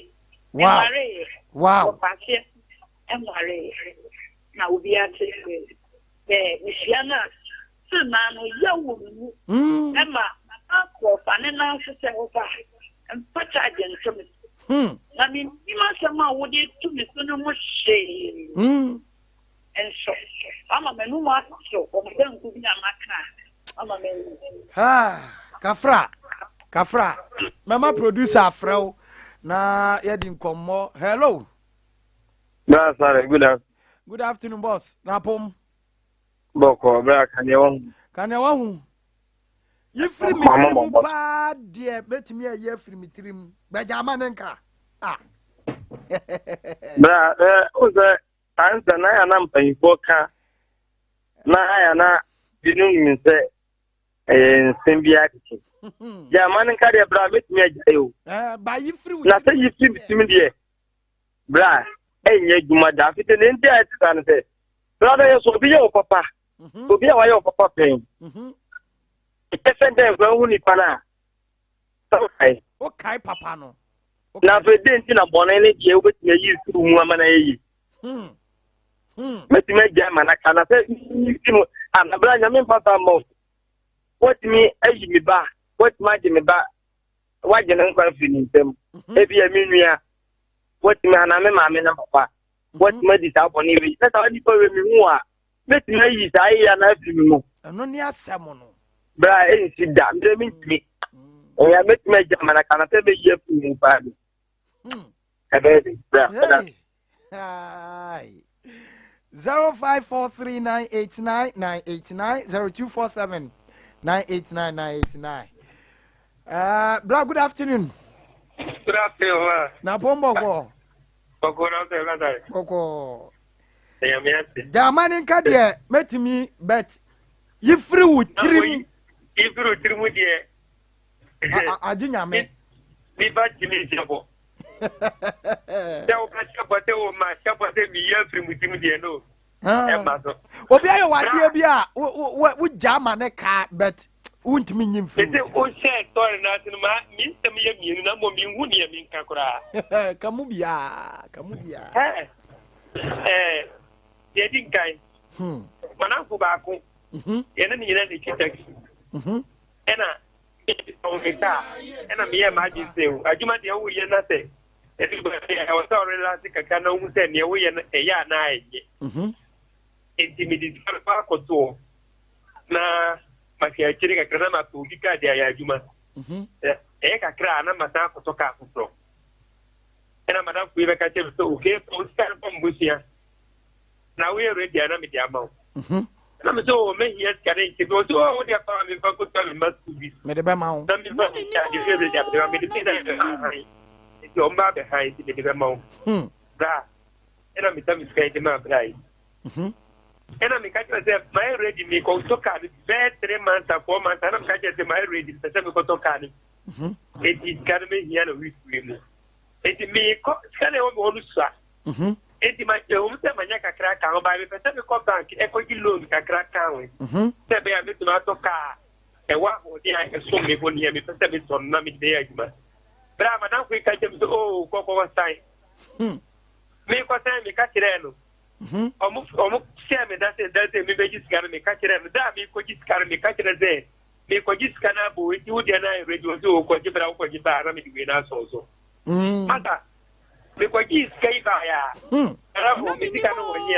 Speaker 1: Wow.
Speaker 4: Menwareeɛ.
Speaker 1: Wow.
Speaker 4: Wɔfa aseɛ nwareeɛ. Na obiara te sɛ Sɛ mihyia no a, still naa no yaw wɔ me mu ma mama kɔ fa ne nan so sɛ ɔba mfa charge nto me so. Na mennim asɛm a wode to me so no ho hwee. Nso wama m'anom ato wɔ me banku bi a maka a wama m'ani.
Speaker 1: Kafra, kafra, mɛma producer afrɛ wo na yɛdi nkɔmmɔ. Hello.
Speaker 5: Bra sorry, good afternoon.
Speaker 1: Good afternoon, boss. Na pom.
Speaker 5: Bɔkɔ, bra kaneɛ wahu.
Speaker 1: Kaneɛ wahu. Yifiri me tirim paa deɛ bɛtumi ayi afiri me tirim. Bɛgya ama ne nka. Ah.
Speaker 5: Bra, eh, wo sɛ Ansa na ayɛ na mpanyinfoɔ ka na ayɛ na binom nim sɛ ɛyɛ nsɛm bi akeke. Gya ama no nka deɛ bra mɛtumi agyae o. Na sɛ yi firi me tirim deɛ bra ɛnyɛ adwuma da. Afei deɛ nti a ɛte saa no sɛ bra bɛyɛ so obi yɛ wo papa mhm. obi a wayɛ wo papa pɛn mhm. ɛkyɛ sɛ dɛn kora wohu nipa no a sɛ wokae.
Speaker 1: Wokae papa no.
Speaker 5: Na afei dɛn nti na bɔne ne deɛ wobɛtumi ayi mfiri mu ama no ayɛ yie? Hmm. Hmm. Mɛtumi agya ma no aka na sɛ yi mu anabra nyame mfa saa mma wo. Woatumi ayi me ba, woatumi agye me ba, woagye ne nkwa afiri ne nsam. Mhm. Ebi yɛ me nua, woatumi anaa me maame na papa, mhm. woatumi adi saa bɔne wei. Na saa nipa wei mehu a, mɛtumi ayi saa yɛ na afiri me mu.
Speaker 1: Ɛno ne asɛm no.
Speaker 5: Bra ɛnsi da, mmerɛ mentumi. Ɛyɛ mɛtumi agya ma na kana sɛ mɛyi afiri mu paa bi. Ɛbɛyɛ de, bra, ɛda.
Speaker 1: 0543989989 0247 989989. Bra, good afternoon.
Speaker 5: Good afternoon. Ma.
Speaker 1: Na pon bɔkɔ.
Speaker 5: Bɔkɔ na sɛ ɛbɛta.
Speaker 1: Bɔkɔ. Gyama ne nka deɛ mɛtumi bet yifiri wo tirim.
Speaker 5: Yifiri wo tirim deɛ.
Speaker 1: Agye nyame.
Speaker 5: Nipa tumi nhyɛ bɔ. Sɛ woka hyɛ bɔ sɛ wo ma hyɛ bɔ sɛ meyi afiri mu tirim deɛ no. Ɛma so.
Speaker 1: Obi ayɛ wadeɛ bi a wogya ma ne kaa bet wontumi nyi mfiri
Speaker 5: wo tirim. Wohyɛ sɔre no ase no ma me nsɛm yɛ mmienu na mmom menhu neɛ menka koraa.
Speaker 1: Ka mu biaa ka mu biaa.
Speaker 5: Ɛɛ, deɛ ɛdi nkan, hmm. manamfo baako, mhm. yɛne ne nyinaa na ɛtwi taxi. Mhm. Ɛna metɔn me kaa, ɛna meyɛɛ m'adwene sɛ o, adwuma deɛ woyɛ na sɛ ɛdu baabi a ɛwɔ sɛ ɔrelase kakra na wohu sɛ neɛ woyɛ no ɛyɛ anaa ɛnyɛ. Mhm. Enti mede sika no akɔtoɔ na mahwɛ akyire kakra na mapɛ obi kaa de ayɛ adwuma. Ɛyɛ kakra a na masan akɔtɔ kaa foforɔ. Ɛna madamfo yi bɛka kyerɛ me sɛ okay fa wo sika no kɔ mbosua na woyɛ ready a na mede ama wo. Mhm. Ɛna me sɛ oh mɛhia sika no nkyɛ bi ɔsɛ oh wodeɛ fa ma memfa nkɔtua me mma school fees.
Speaker 1: Mede bɛma wo.
Speaker 5: Na memfa me sika deɛ woyɛ ready a mede bɛma mede me dan bɛma han nti ɔmo ba abɛhan nti mede bɛma wo. Hmm. Bra ɛna mesa me sika yi de maa bra yi. Mhm. Ɛna meka kyerɛ sɛ mayɛ ready mekɔtɔ kaa no bɛyɛ 3 months a 4 months ɛna meka kyerɛ sɛ mayɛ ready mepɛ sɛ mekɔtɔ kaa no. Mhm. Enti sika no mehia no week wei mu. Enti mekɔ sika na ɛwɔ me hɔ no sua. Mhm. Enti ma ɛwɔ mu sɛ manya kakra ka ho baa mepɛ sɛ mekɔ bank ɛkɔgye loan kakra ka ho. Mhm. Sɛ ɛbɛyɛ a mɛtumi atɔ kaa ɛwɔ ahoɔden a ɛsom me bo nea mepɛ sɛ metɔ no na mede bɛyɛ adwuma. Berɛ a madamfo yi ka kyerɛ me sɛ oo kɔkɔkɔ san. Hmm. Mekɔ san meka kyerɛɛ no. Mhm. Ɔmo ɔmo hyɛɛ me da sɛ da sɛ mebɛgye sika no meka kyerɛɛ no da a mekɔgye sika no meka kyerɛ sɛ Mekɔgye sika no abɔ enti wo deɛ no ayɛ ready ɔse o kɔgye bra wokɔgye baa na mede wei no asɔ wo so. Mm. Masa mekɔgyee sika yi baeɛ a hmm. ɛna me sika no wɔ he a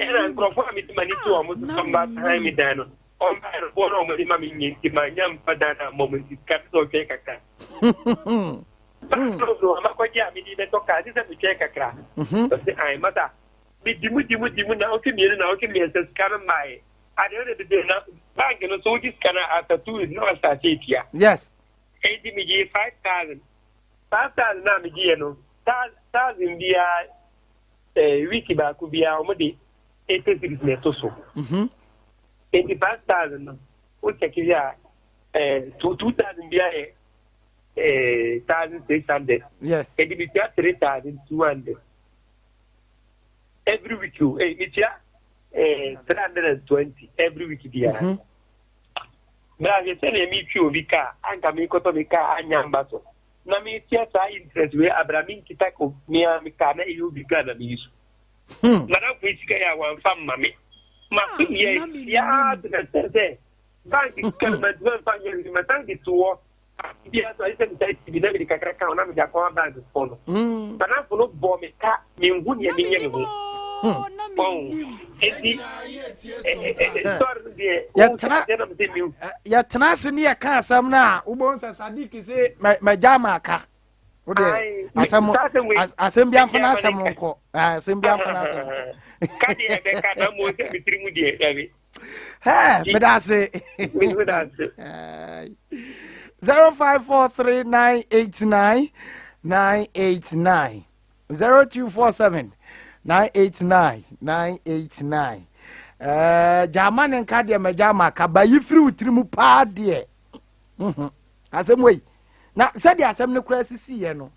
Speaker 5: ɛna nkurɔfoɔ a mede m'ani to wɔn so sɛ ɔmba han me dan no ɔmbaeɛ no boɔ no ɔmode ma me nyɛ nti manya mfa dan no ammɔ mo nti sika no sɛ ɔtwɛn kakra. No amakɔgye a mede bɛtɔ kaa gye sɛ metwɛn kakra. Mhm. Ɔse ae masa medi mu di mu di mu na ɔtwe mmienu na ɔtwe mmiɛnsa sika no mmaeɛ. Ade no de na bank no so wogye sika no after 2 weeks na wasate atua.
Speaker 1: Yes.
Speaker 5: Enti megyee 5,000. 5,000 na megyeeɛ no, thousand biara week baako biara wɔn de 80 cedis na ɛto so. Enti 5,000 no wo check hwɛ a 2,000 biara yɛ 1,600.
Speaker 1: Yes.
Speaker 5: Enti metua 3,200 every week o. Eh, metua 320 every week biara. Bra hwɛ sɛnea metwi obi kaa anka mekɔtɔ me kaa anya mba so na metua saa interest wei abra menkita mea me kaa na ɛyɛ obi kaa na meyi so. Madamfo yi sika yi a wamfa mma me maso yɛ siaa to the extent sɛ bank sika no mantumi amfa nyɛ hwee masan de to hɔ biara so ayɛ sɛ mesan si bi na mede kakra ka ho na mede akɔma bank foɔ no. Madamfo no bɔɔ me ka menhu nea menyɛ me ho. Wɔn eti sɔre no deɛ
Speaker 1: yɛtena
Speaker 5: wɔn sɛ sɛ mi.
Speaker 1: Yɛtena ase ne yɛka asɛm no a wobɛhu sɛ Sadik se magya ma aka wo deɛ asɛm asɛm bi amfa no asɛm nkɔ asɛm bi amfa no asɛm nkɔ.
Speaker 5: Ka deɛ ɛbɛka na mo sɛ mi tiri mu deɛ ɛbi.
Speaker 1: Hɛɛ meda ase.
Speaker 5: Meda ase.
Speaker 1: 0543989989 0247 989 989 ɛɛ gyama ne nka deɛ mɛgya ama ka ba yi firi wo tiri mu paa deɛ asɛm wei na sɛdeɛ asɛm no koraa sisi yɛ no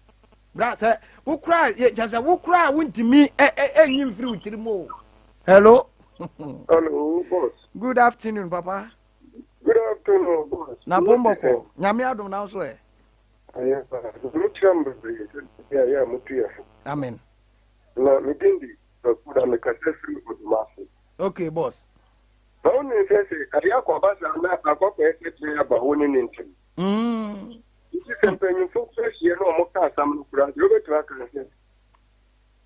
Speaker 1: bra sɛ wo koraa kyɛ sɛ wo koraa wontumi ɛnyi mfiri wo tiri mu o hello.
Speaker 6: Hello boss.
Speaker 1: Good afternoon papa.
Speaker 6: Good afternoon boss.
Speaker 1: Na pɔmbɔkɔ nyame adom na nso ɛ.
Speaker 6: Ayɛ paa. Nyame kyerɛ mo bebree sɛ bia yɛ a motu yɛ fo.
Speaker 1: Amen.
Speaker 6: Na me din de Kwaku na me kasa firi Odumase.
Speaker 1: Okay boss.
Speaker 6: Na wo nim sɛ sɛ adeɛ akɔ aba saa na akɔkɔɛ sɛ kyerɛ aba wo ne ne ntem. Nti sɛ mpanyinfo kora hyia na ɔmo ka asam no koraa deɛ wobɛtumi aka ne sɛ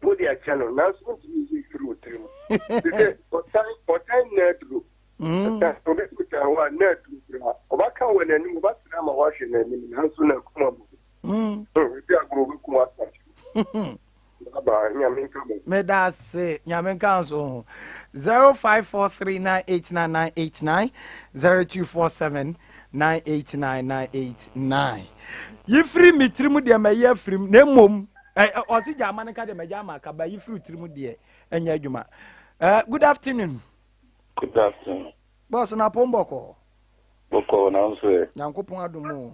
Speaker 6: wode akyɛ no nanso wontumi nyi mfiri wo tirim. Te sɛ ɔtan ɔtan nna aduro. Ɔtan obi so tan wo a nna aduro koraa. Ɔbɛka wɔ n'anim ɔbɛsrɛ ama woahwɛ n'anim nanso n'akoma mu. Ebi agorɔ ɔbɛkum asa. Bye nyame nka mo.
Speaker 1: Meda ase nyame nka nso ho. 0543989989 0247 989989. Yifiri me tirim deɛ mayi afirim na mmom ɔse gya ama no nka deɛ magya ama aka ba yifiri tirim deɛ ɛnyɛ adwuma. Good afternoon.
Speaker 7: Good afternoon.
Speaker 1: Bɔs na pɔn bɔkɔɔ.
Speaker 7: Bɔkɔɔ na nso ɛ.
Speaker 1: Nyankopɔn adom o.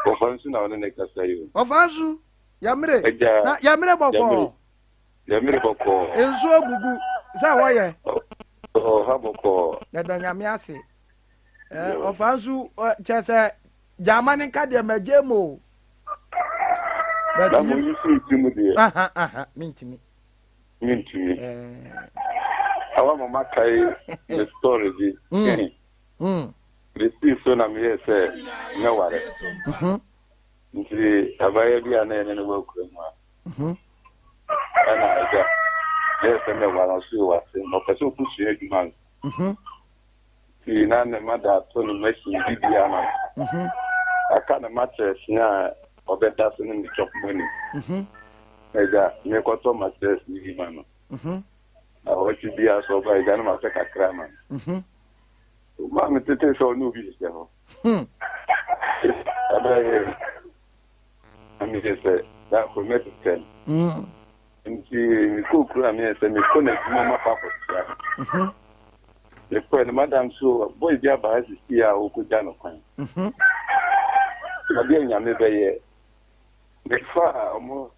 Speaker 7: Ɔfa nsu na ɔne ne kasa yi o.
Speaker 1: Ɔfa nsu yamire na yamire bɔkɔɔ.
Speaker 7: Yamire bɔkɔɔ.
Speaker 1: Nsuo gugu sɛ wɔyɛ.
Speaker 7: Ɔha bɔkɔɔ.
Speaker 1: Yɛda nyame ase. Ɔfa nsu kyɛ sɛ gyama ne nka deɛ magye mu o.
Speaker 7: Na mo yi firi ti mu deɛ.
Speaker 1: Aha aha mentumi.
Speaker 7: Mentumi. Awa mo makae me story bi. Mesii so na meyɛɛ sɛ mɛware. Nti abaayewa bi a na yɛne no wɔ akura mu a ɛna agya meyɛɛ sɛ mɛware ɔso yɛ wase na ɔpɛ sɛ ɔkɔsua adwuma nso. Nti na ne ma da atɔ ne machine bi bi ama no. Aka ne mattress a ɔbɛda so ne ne chop money. Agya mekɔtɔ mattress no bi ma no. Na ɔtwe biara sɛ ɔba agya no ma sɛ kakra ma no. Maa me tete sɛ ɔne obi hyehyɛ hɔ. Ɛbɛyɛ na meyɛ sɛ da koro mɛtetɛ no. Nti mekɔɔ kuro a meyɛ sɛ mekɔ n'adwuma mu akɔ akɔkyea no. Mekɔɛ no madam so boy bi aba ha sisi a ɔkɔgya no kwan. Adeɛ nyame bɛyɛ. Mefaa ɔmo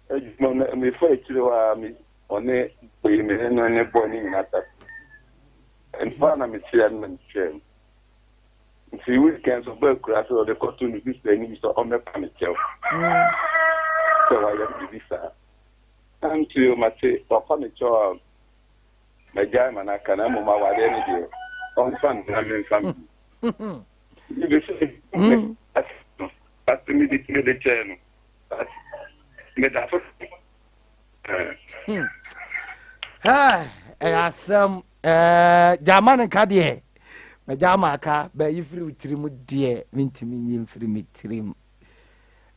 Speaker 7: adwuma no mefa akyire hɔ a me ɔne boy me ne no ne boy no nyinaa ta. Mfa na mekyea no na metwaa mu. Nti weekend so ɔbaa akura sɛ ɔde kɔto ne sista anim sɛ ɔmmɛpa me kyɛw sɛ wayɛ me biribi saa. Na nti o mate wapa me kyɛw a magyae ma no aka na mmom awareɛ no deɛ ɔmfa me na memfa me ho. Mebɛsɛ no ase mede mede kyɛɛ no meda so.
Speaker 1: Ɛyɛ asɛm gyama no nka deɛ magya ama aka bɛyi firi wo tirim deɛ mentumi nyi mfiri me tirim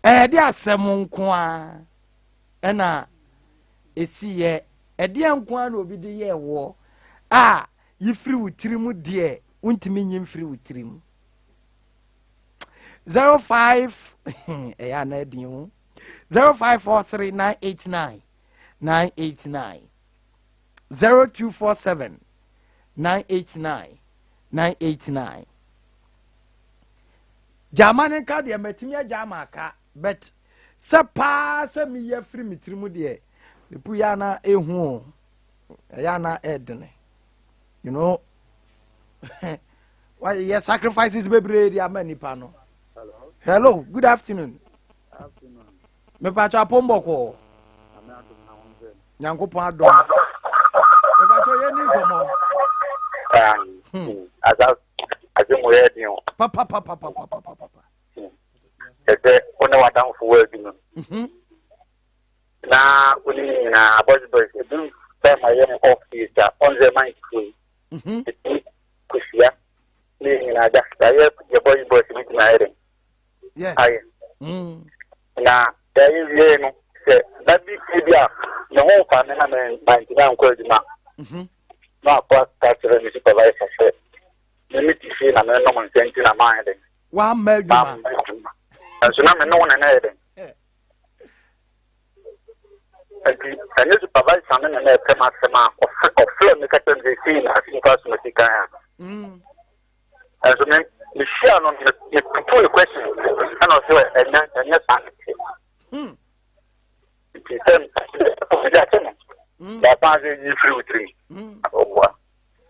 Speaker 1: ɛyɛ de asɛm nko a ɛna ɛsiyɛ ɛdeɛ nko a na obi de yɛɛ woɔ a yi firi wo tirim deɛ wontumi nyi mfiri wo tirim 05 ɛyɛ ana ɛdin ho 0543 989 989 0247 989 989 gyama ne nka deɛ matumi agya ama aka but sɛ paa sɛ meyɛ firi me tiri mu deɛ mepu yɛ ana ɛhu o ɛyɛ ana ɛdene you know wayɛ sacrifices bebree de ama nipa no hello good afternoon mepatwa apom bɔkɔɔ nyankopɔn adom mepatwa yɛ ni nkɔmmɔ papapapapapapa
Speaker 8: ɛsɛ wo ne w'adamfo wɔ adwuma mu. Na wo ne ne nyinaa boys boys edu time a yɛn off yi sa ɔn sɛ man fo yi. Etu kosua ne yɛn nyinaa da. Yɛayɛ yɛ boys boys bi tumi ayɛ dɛn.
Speaker 1: Yes.
Speaker 8: Ayɛ. Na yɛayɛ wie no sɛ da bi ebi a me ho nfa me na me mantumi ankɔ adwuma. Na akɔ aka kyerɛ me supervisor sɛ me me te fie na menom nsa nti na maayɛ dɛn.
Speaker 1: Wamma adwuma.
Speaker 8: Mamma adwuma. Nso na me ne wo na na ɛyɛ dɛn. Nti ɛne supervisor no na na ɛpɛ m'asɛm a ɔfrɛ me ka kyerɛ me sɛ sei na asɛm fa so si kan a. Ɛnso me mehyia no me metutu ne question ɛna ɔsɛ ɛnyɛ ɛnyɛ saa ne te. Nti sɛ ɔde akyɛ no. Baapa sɛ yi firi wo tirim. Ɔboa.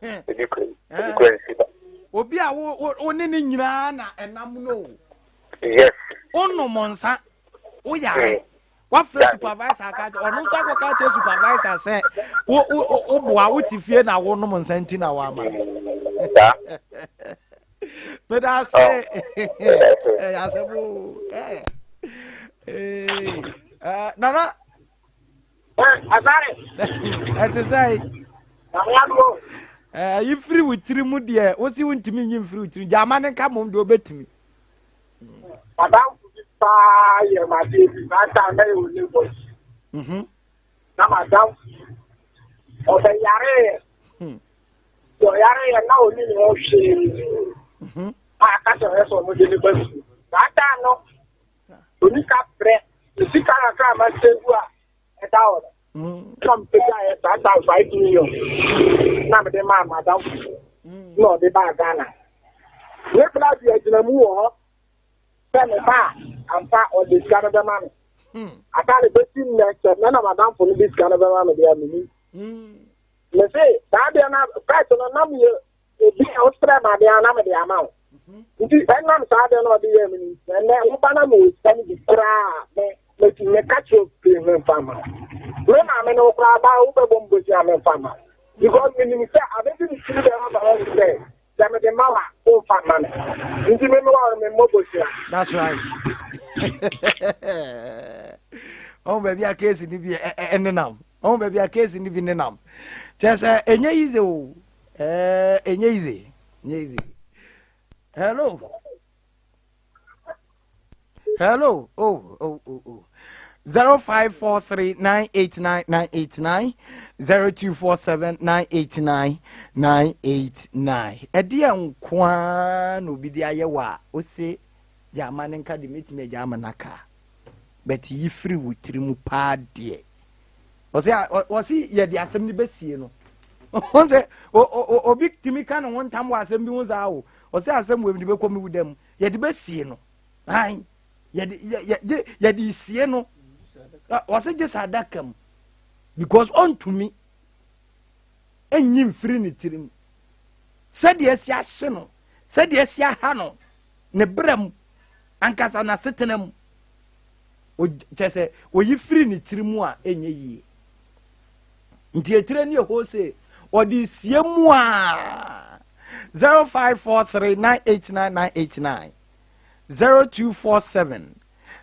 Speaker 8: Ebi kura ebi kura nsi ba.
Speaker 1: Obi a wo wo ne ne nyinaa na ɛnam no o.
Speaker 8: Yes.
Speaker 1: Wonom nsa, woyare, wafrɛ supervisor aka kyerɛ ɔno nso akɔka kyerɛ supervisor sɛ wo wo woboa wote fie na wonom nsa nti na woama. Meda ase. Ɛyɛ asɛm o. Nana. Ɛte sɛ yi firi wo tiri mu deɛ wosi wontumi nyi mfiri wo tiri gyama ne nka mmom deɛ wobɛtumi.
Speaker 9: Madamfo bi paa yɛ m'adeɛ bi saa time na yɛwɔ Lagos. Na madamfo yi ɔbɛyareeɛ. Nti ɔyareeɛ na ɔni ne ho hwee. A aka sɛ ɔyɛ sɛ ɔmode ne ba fie. Saa time no ɔni ka brɛ ne sika kakra a masave a ɛda hɔ no. Na mepagyaeɛ saa time 5 million na mede maa madamfo na ɔde baa Ghana. Ne bra bi agyina mu wɔ hɔ sɛ me ba a ampa ɔde sika no bɛma me. Atare bɛsi nnɛ sɛ mɛ na madamfo no de sika no bɛma me deɛ menim. Me se saa deɛ na first no na meyɛ obi a wosrɛ me adeɛ a na mede ama wo. Nti ɛnam saa adeɛ na ɔde yɛɛ me no nti ɛnnɛ woba na mewɔ sika no bi koraa a me mɛtumi meka kyerɛ wo pii memfa mma wo. Me maame ne wo koraa ba wobɛbɔ me bosea memfa mma wo. Because menim sɛ abɛdi me tiri bɛma ma wahu sɛ sɛ mede ma wo a womfa mma me. Nti me mewɔ no memmɔ bosea.
Speaker 1: That's right. Ɔn baabi a keesi ni bi ɛnenam. Ɔn baabi a keesi ni bi nenam. Kyerɛ sɛ ɛnyɛ yize o. Ɛɛ ɛnyɛ yize. Ɛnyɛ yize. Hello. Hello. Oh, oh, oh, oh. 0543989989 0247989989 ɛdeɛ nko ara na obi de ayɛ wɔ a ose gya ama ne nka de mɛtumi agya ama no aka but yi firi wo tiri mu paa deɛ ɔsɛ ɔse yɛde asɛm no bɛsie no ɔn sɛ obi tumi ka ne ho ntam wɔ asɛm bi ho saa o ɔsɛ asɛm wɔ de bɛkɔ me wu dam yɛde bɛsie no han yɛde yɛ yɛde sie no ɔsɛ gye sɛ adaka mu because ɔntumi nyi mfiri ne tirim sɛdeɛ asi ahye no sɛdeɛ asi aha no ne berɛ mu ankasa n'asetena mu kyɛ sɛ oyi firi ne tiri mu a ɛnyɛ yie nti etire ne ɛhɔ sɛ ɔde sie mu a 0543 989 989 0247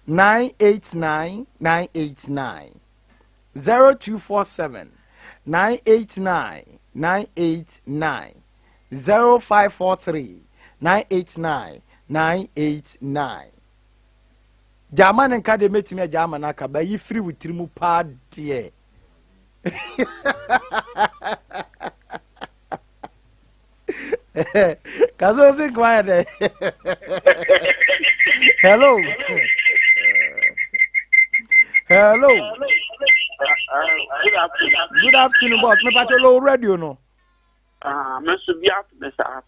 Speaker 1: 989 989 0247 989 989 0543 989 989 Gyama ne nka deɛ mɛtumi agya ama no aka bayi firi wo tiri mu paa deɛ. Kaso si nkwa yɛ dɛ. Hello. Hello. Good afternoon, boss. Me pacho low radio no.
Speaker 10: Ah, me nso bi ato me saa.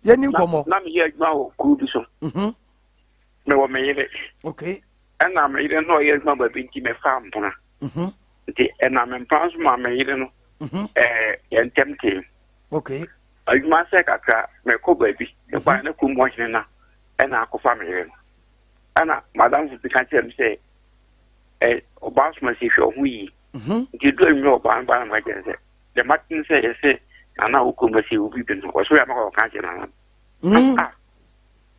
Speaker 1: Yɛ ni nkɔmɔ.
Speaker 10: Na me yɛ adwuma wɔ kuro bi so. Mewɔ me yere.
Speaker 1: Okay.
Speaker 10: Ɛna me yere no ɔyɛ adwuma baabi nti mefa mpena. Nti ɛna me mpena nso ma me yere no. Ɛɛ yɛn ntɛm tee.
Speaker 1: Okay.
Speaker 10: Adwuma sɛ kakra mekɔ baabi. Mekɔ a na kurom hɔ hene na ɛna akɔfa me yere no. Ɛna madamfo bi ka kyerɛ me sɛ ɛ ɔbaa soma si hwɛ ɔho yie. Nti edu anwummerɛ ɔbaa no ba na meka kyerɛ no sɛ deɛ mate ne sɛ yɛsɛ nana a wɔ kurom asi wo bibi no ɔsɛ yɛ ama kɔka kyerɛ nana. Ah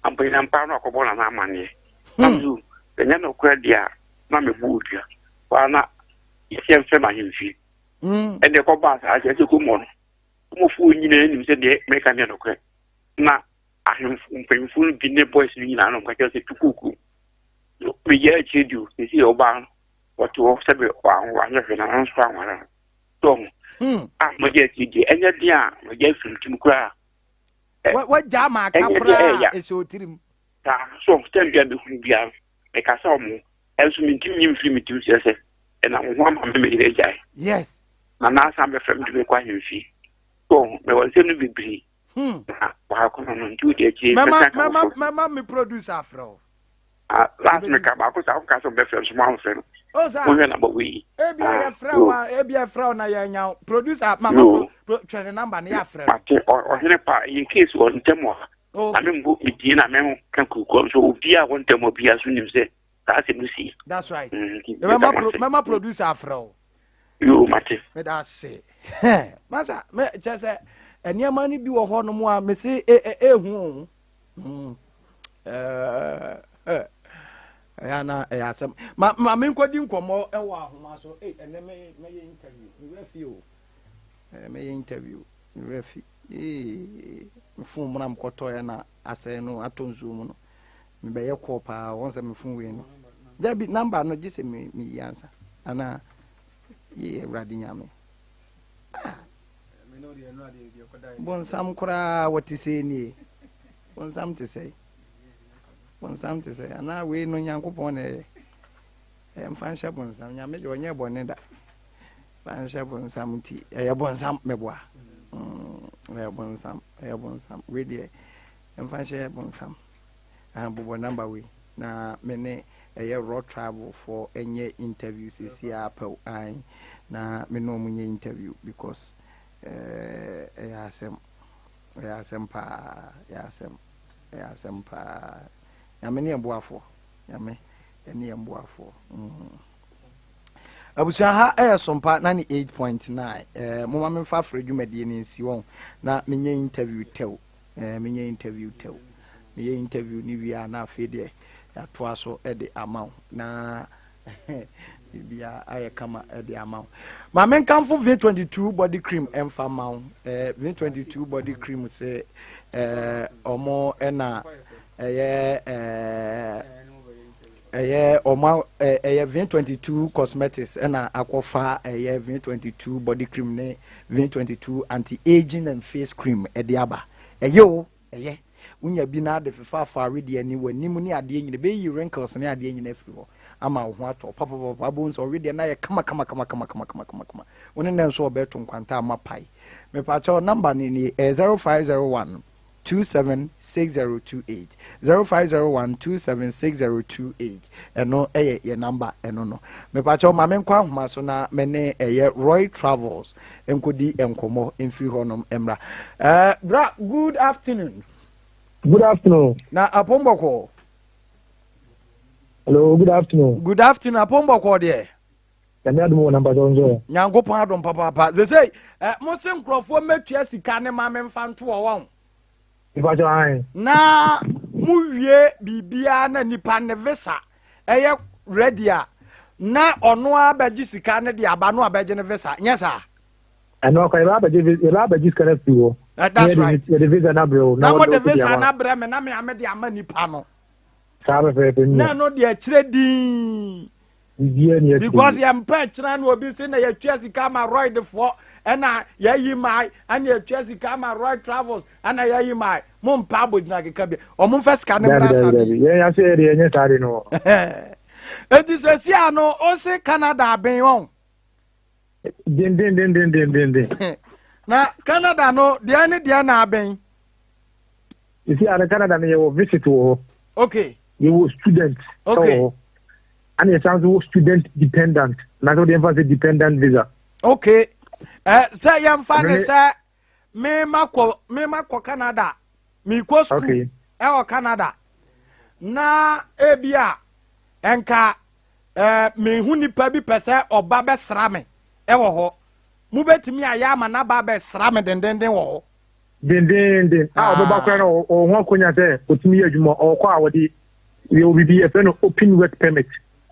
Speaker 10: ampanyinampa no akɔbɔ nana amanneɛ. Na me so ɛnyɛ nokorɛ deɛ a na mebɔ odua. Waa na. Yɛsɛ yɛmfrɛ me ahemfie. Ɛnna ɛkɔbaa saa kyerɛ sɛ kurom hɔ no, kuromfoɔ nyinaa nim sɛ deɛ meka no yɛ nokorɛ. Na ahemfo mpanyimfoɔ no bi ne boys no nyinaa no ka kyerɛ sɛ tu kɔ kurom. Meyɛ akyire di o, sɛsi ɔbaa no wɔte hɔ sɛbe wanyɛ hwee na ɔno nso anware no. So ho. A mogya akyire deɛ ɛnyɛ den a mogya afiri tirim koraa.
Speaker 1: Wagya ama aka koraa ɛsɛ otirim.
Speaker 10: Saa so sɛ mbia mehunu biara mekasa ɔmo ɛnso mentimi nyi mfiri me tirim kyerɛ sɛ ɛnam wo ho ama me meyere agyae.
Speaker 1: Yes.
Speaker 10: Na n'asan bɛfrɛ me de me kɔ ahemfie. So mewɔ nsɛm no bebree. Na baako no no nti wodi akyire
Speaker 1: mɛma mɛma mɛma me producer afrɛ wo.
Speaker 10: Ah, last me ka baako saa woka sɛ ɔbɛfrɛ nso mo amfrɛ no.
Speaker 1: Oh saa.
Speaker 10: Wohwɛ na bɔbɔ yi.
Speaker 1: Ebi a yɛfrɛ wo a ebi a yɛfrɛ wo na yɛnya wo producer ma ma pro twɛ ne number na yɛafrɛ no.
Speaker 10: Mate ɔhene pa yɛ case wɔ ntɛm wɔ ha. Na me mbo me die na me ho ka kurukuo nso obi a wɔ ntɛm wɔ bia so nim sɛ saa asɛm no si.
Speaker 1: That's right. Mɛma pro mɛma producer afrɛ wo.
Speaker 10: Yoo mate.
Speaker 1: Meda ase. Masa me kyerɛ sɛ nneɛma no bi wɔ hɔ nom a mese ehu o. Ɛyɛ ana ɛyɛ asɛm. Ma ma menkɔdi nkɔmmɔ wɔ ahoma so. Ei ɛnɛ me mɛyɛ interview. Me werɛ fi o. Mɛyɛ interview. Me werɛ fi. Ee me phone mu na mekɔtɔeɛ na asɛe no atɔ nsuo mu no. Mebɛyɛ call paa wɔn sɛ me phone wei no. Dabi number no gye sɛ me meyi ansa. Ana yɛ Awurade Nyame. Ah. Bonsam koraa wɔte sɛ nie. Bonsam te sɛ. Bonsam te sɛ. Ana wei no Nyankopɔn na ɛyɛ. Ɛmfa nhyɛ bonsam. Nyame deɛ ɔnyɛ bɔne da. Fa nhyɛ bonsam nti ɛyɛ bonsam meboa. Ɛyɛ bonsam. Ɛyɛ bonsam. Wei deɛ ɛmfa nhyɛ bonsam. Bobɔ number wei na me ne ɛyɛ raw travel foɔ ɛnyɛ interview sɛsi ara pɛw ae na me ne ɔmo nyɛ interview because ɛyɛ asɛm ɛyɛ asɛm paa ɛyɛ asɛm ɛyɛ asɛm paa nyame ne yɛn boafoɔ nyame ɛne yɛn boafoɔ mm. Abusua ha ɛyɛ sompa 98.9 ɛɛ mo ma memfa afrɛ dwumadie no nsi wɔn na menyɛ interview tɛw Eh, menyɛ interview tɛw. Meyɛ interview no wie a na afei deɛ yɛatoa so de ama wo na biribiara ayɛ kama de ama wo. Ma menkamfo V22 body cream ɛmfa ma wo. Eh, V22 body cream sɛ eh, ɔmo ɛna ɛyɛ eh, ɛyɛ ɔmo ɛyɛ V22 cosmetics ɛna akɔfa ɛyɛ V22 body cream ne V22 anti aging and face cream ɛde aba ɛyɛ o ɛyɛ wonya bi na ade fefaafa awedeɛ ani w'anim ne adeɛ nyina ɛbɛyi wrinkles ne adeɛ nyina afiri hɔ ama wo ho atɔ papapapa abom sɛ ɔwedeɛ no ayɛ kama kama kama kama kama kama kama kama wo ne nɛ nso ɔbɛto nkwanta ama pae mepakyɛw namba no nie ɛyɛ 0501 276028 0501 276028 ɛno ɛyɛ yɛ namba ɛno no mepakyɛw ma menkɔ ahoma so na me ne ɛyɛ Roy Travels nkɔdi nkɔmmɔ mfiri hɔnom mmra ɛɛ bra good afternoon.
Speaker 9: Good afternoon.
Speaker 1: Na apɔmbɔkɔ.
Speaker 9: Hello, good afternoon.
Speaker 1: Good afternoon apɔmbɔkɔ deɛ.
Speaker 9: Nyame adom wɔ na mpakyɛw nso ɛ.
Speaker 1: Nyankopɔn adom papaapa. Sesei ɛ mo se nkurɔfoɔ mmɛtua sika ne ma memfa nto hɔ wɔn.
Speaker 9: Mpakyɛw ae.
Speaker 1: Na mo wie biribiara na nipa ne visa ɛyɛ ready a na ɔno ara bɛgye sika ne de aba no abɛgye ne visa nyɛ saa.
Speaker 9: Ɛno akɔ yɛbɛ abɛgye yɛbɛ abɛgye sika no afiri hɔ.
Speaker 1: That's right.
Speaker 9: Yɛde visa no abrɛ wo.
Speaker 1: Na mo de visa no abrɛ me na me ame de ama nipa no.
Speaker 9: Saa pɛpɛɛpɛ.
Speaker 1: Na ɛno deɛ kyerɛ din.
Speaker 9: Biribiara ni akyire
Speaker 1: Because yɛn mpɛ kyerɛ na obi se na yɛtua sika ama Royd foɔ ɛna yɛyi mae ɛna yɛtua sika ama Royd Travels ɛna yɛyi mae mo mpɛ abɔgyina keka bi ɔmo nfa sika ne mmra
Speaker 9: sa bi. Yɛn ase yɛ deɛ yɛnyɛ saa de no.
Speaker 1: Eti sɛ si ano ose Canada aben wɔn.
Speaker 9: Dendendendendenden.
Speaker 1: Na Canada no deɛ ne deɛ na aben.
Speaker 9: Sisi ano Canada no yɛwɔ visit wɔ hɔ.
Speaker 1: Okay.
Speaker 9: Yɛwɔ student
Speaker 1: okay.
Speaker 9: wɔ hɔ. Ɛna yɛsan nso wɔ student dependent. Na sɛ wɔde yɛmfa sɛ dependent visa.
Speaker 1: Okay. Ɛ sɛ yɛmfa ne sɛ mema kɔ mema kɔ Canada mekɔ school
Speaker 9: okay.
Speaker 1: ɛwɔ Canada na ebi a nka ɛɛ mehu nipa bi pɛ sɛ ɔba bɛsra me ɛwɔ hɔ mobɛtumi ayɛ ama n'aba bɛsra me dendenden wɔ hɔ.
Speaker 9: Dendeenden a ɔbɛba koraa na ɔwɔ ho akonya sɛ ɔtumi yɛ adwuma ɔkɔ a wɔde yɛwɔ biribi yɛfrɛ no open work permit.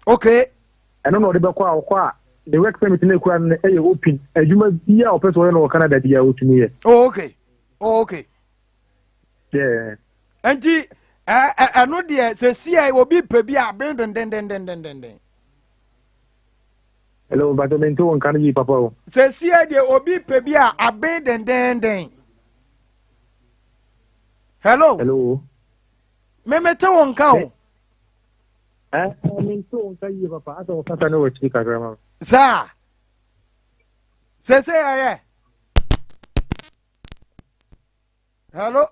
Speaker 1: Okay.
Speaker 9: Ɛno na ɔde bɛkɔ a ɔkɔ a
Speaker 5: ne work permit no ekura no ɛyɛ open. Adwuma bi a ɔpɛ sɛ ɔyɛ no wɔ Canada bi a otumi yɛ.
Speaker 1: Oh, okay. Oh, okay.
Speaker 5: Yeah.
Speaker 1: Nti ɛno deɛ sɛ si obi pɛ bi a ben dendendendendenden.
Speaker 5: Hello, but me nto nka no yi papa o.
Speaker 1: Sɛ si deɛ obi pɛ bi a aben dendenden. Hello.
Speaker 5: Hello.
Speaker 1: Me me te wo nka o.
Speaker 5: Eh, me nto wo nka yie papa. Asa wo kasa no wɔ akyiri kakra ma.
Speaker 1: Saa. Sɛ sɛ yɛyɛ. Hello.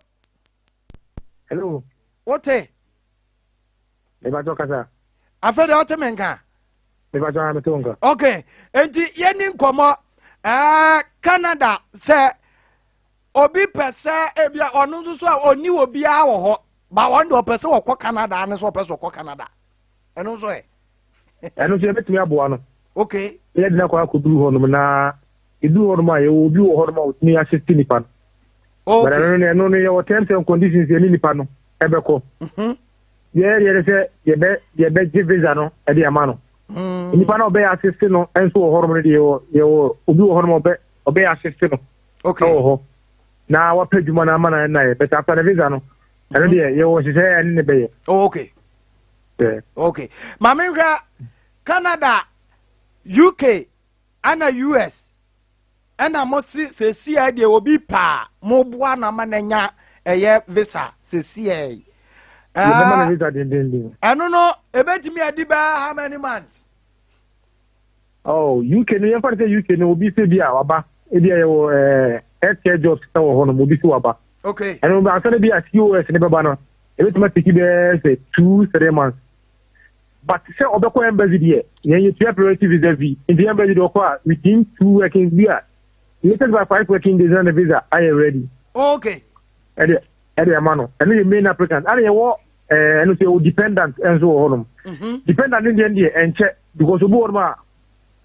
Speaker 5: Hello.
Speaker 1: Wote.
Speaker 5: Mebatɔ kasa.
Speaker 1: Afei deɛ wote me nka.
Speaker 5: Mebatɔ ha mete wo nka.
Speaker 1: Okay. Enti yɛni nkɔmmɔ ɛɛ Canada sɛ obi pɛ sɛ ebi a ɔno nso so a ɔni obiara wɔ hɔ ba wɔn deɛ ɔpɛ sɛ ɔkɔ Canada ne so ɔpɛ sɛ ɔkɔ Canada ɛno nso ɛ.
Speaker 5: Ɛno nso yɛbɛtumi aboa no.
Speaker 1: Okay.
Speaker 5: Yɛde no akɔ akɔduru hɔnom na ɛduru hɔnom a yɛwɔ obi wɔ hɔnom a ɔtumi assist nipa no.
Speaker 1: Okay.
Speaker 5: But ɛno no ɛno no yɛwɔ terms and conditions yɛne nipa no ɛbɛkɔ. Yɛyɛ deɛ sɛ yɛbɛ yɛbɛgye visa no ɛde ama no. Nipa no a ɔbɛyɛ assist no nso wɔ hɔnom no deɛ yɛwɔ yɛwɔ obi wɔ hɔnom a ɔbɛ ɔbɛyɛ assist no.
Speaker 1: Okay.
Speaker 5: Ɛwɔ hɔ na wapɛ adwuma no ama no ɛna yɛ but after the visa no ɛno deɛ yɛwɔ nhyehyɛeɛ ɛne ne bɛyɛ.
Speaker 1: Oh, okay.
Speaker 5: Yeah.
Speaker 1: Okay. Maame nhwɛ Canada, UK, ɛna US ɛna mo se sesia deɛ obi paa mo boa na ma n'anya ɛyɛ visa sesia yi.
Speaker 5: Yɛbɛma no visa dendenden.
Speaker 1: Ɛno no ebetumi adi bɛɛ how many months?
Speaker 5: Oh, UK no yɛmfa no sɛ UK no obi sɛ bi a waba ebi a yɛwɔ ɛɛ healthcare jobs ɛwɔ hɔ nom obi sɛ waba.
Speaker 1: Okay.
Speaker 5: Ɛno ansa na bi a COS ne bɛba no ebetumi atiki bɛɛ sɛ 2-3 months. But sɛ ɔbɛkɔ embassy deɛ, yɛn yɛtua priority visa fee, nti embassy deɛ ɔkɔ a within 2 working bi a latest by 5 working days na ne visa ayɛ ready. Ɛde ama no. Ɛno yɛ main applicant. Ɛna yɛwɔ ɛno nso yɛwɔ dependent nso wɔ hɔnom. Dependent ne deɛ ɛnkyɛ because obi wɔ hɔnom a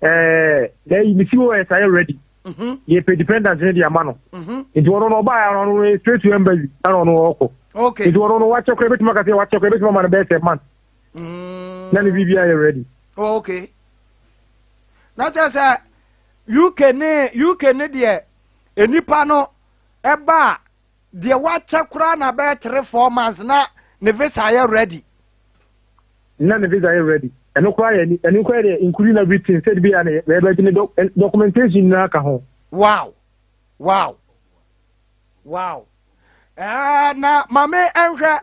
Speaker 5: ɛɛ ne COS ayɛ ready. Yɛpɛ dependent ne de ama no. Nti ɔno no ɔbaa ɔno no straight to embassy ɛna ɔno ɔkɔ. Nti ɔno no wakyɛ koraa, ebetumi aka sɛ wakyɛ koraa, ebetumi ama no bɛyɛ sɛ month na ne biribi ayɛ ready.
Speaker 1: Oh, okay. Na kyerɛ sɛ UK ne deɛ nipa no ɛba a deɛ wakyɛ koraa na bɛyɛ 3-4 months na ne visa ayɛ ready.
Speaker 5: Na ne visa ayɛ ready. Ɛno koraa yɛ ɛno koraa yɛ including everything sɛ bi a ne yɛbɛgye ne documentation nyinaa ka ho.
Speaker 1: Wow. Na maame nhwɛ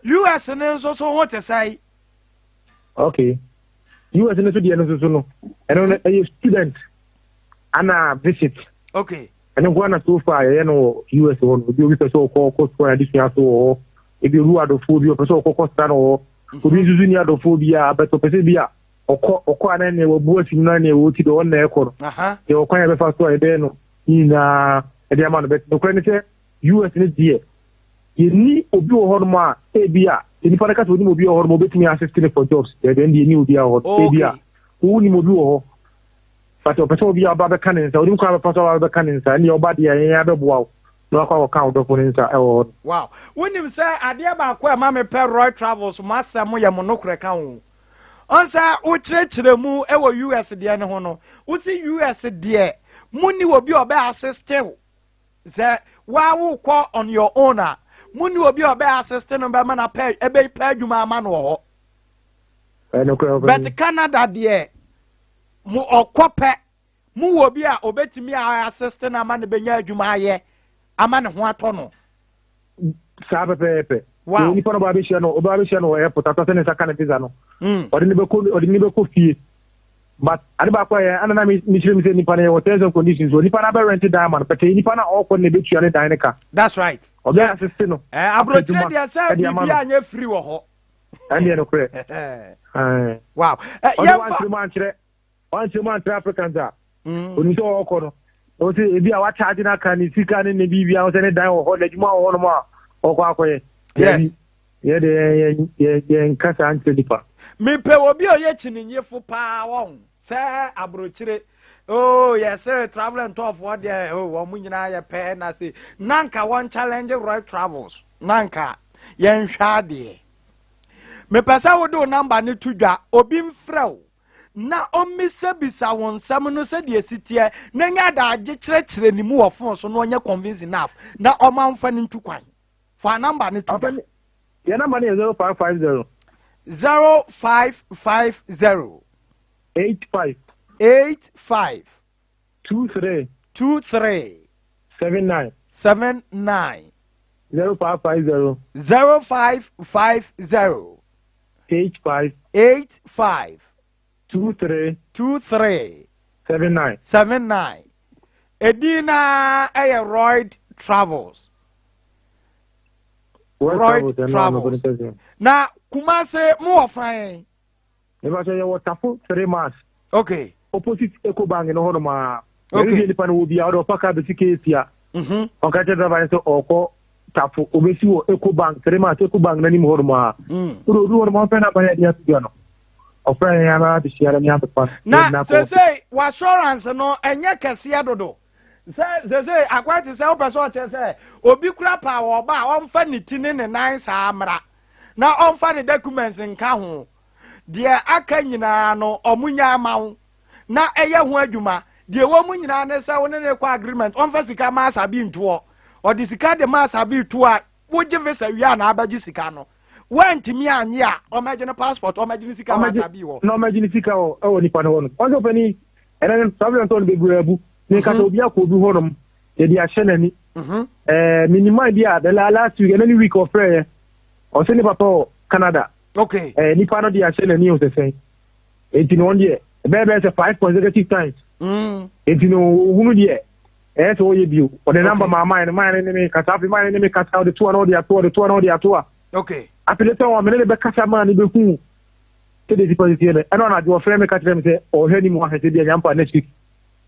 Speaker 1: US ne nso so ho te sɛ.
Speaker 5: Okay, US ne so deɛ no nso so no ɛno no ɛyɛ student ana visit. Ɛno nko ana so far yɛyɛ no wɔ US hɔ no. Obi pɛ sɛ ɔkɔ ɔkɔ sukuu adesua so wɔ hɔ, ebi obi wɔ adɔfoɔ bi ɔpɛ sɛ ɔkɔ kɔsra no wɔ hɔ, obi nso so ni adɔfoɔ bi a abɛtɔ ɔpɛ sɛ bi a ɔkɔ ɔkɔ ana nea wabu asi mu na nea ɛwɔ ti deɛ ɔno na ɛkɔ no deɛ ɔkwan yɛ bɛfa so a yɛbɛyɛ no nyinaa ɛde ama no. Bɛt nokorɛ ne sɛ US ne deɛ yɛni obi wɔ hɔnom a ebi a nipa no ka sɛ onim obi wɔ hɔnom a obetumi assist ne for jobs deɛ deɛ ɛne obi a wɔ hɔ ebi a wonim obi wɔ hɔ but ɔpɛ sɛ obi a ɔba bɛka ne nsa, onim kwan bɛfa so ɔba bɛka ne nsa, ɛne ɔba deɛ yɛn abɛboa wo na wakɔ akɔka wo dɔfo ne nsa ɛwɔ hɔ.
Speaker 1: Wow, wonim sɛ adeɛ baako a ɛma mepɛ Roy Travels mo asɛm yɛ mo nokorɛ ka ho. Ɔn sɛ wokyerɛkyerɛ mu wɔ US deɛ ne ho no, wosi US deɛ monni obi a ɔbɛ assist wo sɛ waa wokɔ on your own a, monni obi a ɔbɛ assist no bɛma no apɛ ɛbɛpɛ adwuma ama no wɔ hɔ. But Canada deɛ mo ɔkɔ pɛ mo wɔ bi a obetumi a assist no ama no bɛnya adwuma ayɛ ama ne ho atɔ no.
Speaker 5: Saa pɛpɛɛpɛ. Nipa no ɔba abɛhyia no, ɔba abɛhyia no wɔ airport atɔ sɛ ne nsa ka ne visa no, ɔde ne bɛkɔ fie. But ade baako a yɛ ana na mekyerɛ mu sɛ nipa no yɛwɔ terms and conditions wɔ nipa no abɛ rent dan ama no pɛtɛ, nipa no a ɔkɔ no na ɛbɛtua ne dan ne ka.
Speaker 1: That's right.
Speaker 5: Ɔbɛ assist no.
Speaker 1: Aburokyire deɛ sɛ biribi anyɛ free wɔ hɔ.
Speaker 5: Ɛndeɛ nokorɛ.
Speaker 1: Wow.
Speaker 5: Ɔde wankyerɛ mu ankyerɛ applicant a onim sɛ ɔkɔ no ɔsɛ ebi a wakyagye no aka ne sika ne ne biribi a sɛ ne dan wɔ hɔ, n'adwuma wɔ hɔ nom a ɔkɔ akɔyɛ. Yɛde yɛn kasa nkyerɛ nipa.
Speaker 1: Mepɛ obi a ɔyɛ kyininyefo paa wɔn sɛ aburokyire oh yɛsɛ travel and tourfoɔ deɛ oh wɔn nyinaa yɛ pɛɛ na se nanka wɔn challenge Roy Travels nanka yɛnhwɛ adeɛ. Mepɛ sɛ wode wo number ne to dwa, obi mfrɛ wo. na ɔmmisabisa wo nsɛm no sɛdeɛ ɛsi teɛ na nya adagye kyerɛkyerɛ ne mu wɔ phone so na ɔnyɛ convince enough na ɔma mfa no ntu kwan. Fa number no to dwa.
Speaker 5: Yɛn number no yɛ 0550.
Speaker 1: 0550.
Speaker 5: 85.
Speaker 1: 85.
Speaker 5: 23.
Speaker 1: 23.
Speaker 5: 79.
Speaker 1: 79.
Speaker 5: 0550.
Speaker 1: 0550.
Speaker 5: 85.
Speaker 1: 85.
Speaker 5: 23.
Speaker 1: 23.
Speaker 5: 79.
Speaker 1: 79. Edin na ɛyɛ Royd Travels. Royd Travels. Na Kumase mo wɔ fan.
Speaker 5: Mepakyɛ yɛwɔ Tafo 3 miles.
Speaker 1: Okay.
Speaker 5: Opposite Eco Bank no hɔ nom a. Okay. Baabi nipa no wɔ bia ɔde ɔfa kaa bɛsi KFC a.
Speaker 1: Mhm.
Speaker 5: Ɔka kyerɛ driver no sɛ ɔkɔ Tafo obɛsi wɔ Eco Bank 3 miles Eco Bank n'anim hɔ nom a. Wode odu hɔ nom ɔmfrɛ no aban adi ato dwa no. Ɔfrɛ yɛn ara abɛhyia no ne abɛfa.
Speaker 1: Na sesei w'assurance no ɛnyɛ kɛseɛ dodo. Sɛ sesei akwan te sɛ wopɛ sɛ ɔkyerɛ sɛ obi kura paa wɔ ɔba a ɔmfa ne ti ne ne nan saa mmra na ɔmfa ne documents nka ho. Deɛ aka nyinaa no ɔmo nya ama wo na ɛyɛ ho adwuma. Deɛ ɛwɔ mu nyinaa ne sɛ wo ne ne kɔ agreement ɔmfa sika ma asabi ntoɔ. Ɔde sika de ma asabi to a wogye visa wie a na abɛgye sika no. Woantumi annye a ɔmɛgye ne passport ɔmɛgye ne sika wɔ asabi hɔ.
Speaker 5: Na ɔmɛgye ne sika wɔ ɛwɔ nipa no hɔ no. Ɔsɛ ɔpɛni ɛnɛ no travel and tour no bebree abu. Ne kasa obi akɔ obi hɔ nom yɛde ahyɛ n'ani. Ɛɛ minima bi a the last week ɛnɛ ne week ɔfrɛ yɛ ɔsɛ ne papa wɔ Canada.
Speaker 1: Okay.
Speaker 5: Ɛɛ nipa no de ahyɛ n'ani sɛ sɛn. Eti no wɔn deɛ ɛbɛyɛ bɛyɛ sɛ five consecutive times. Eti no ohunu deɛ ɛyɛ sɛ ɔyɛ bio. Ɔde namba maa maa no maa no ne me kasa afei maa no ne me kasa ɔde toa na ɔde atoa ɔde toa na ɔde atoa.
Speaker 1: Okay.
Speaker 5: Afei de sɛ wɔn mene ne bɛkasa maa ne bɛhu sɛdeɛ nipa sisi no ɛna anadwo ɔfrɛ me ka kyerɛ me sɛ ɔhwɛ anim ahwɛ sɛ bi a nyampa next week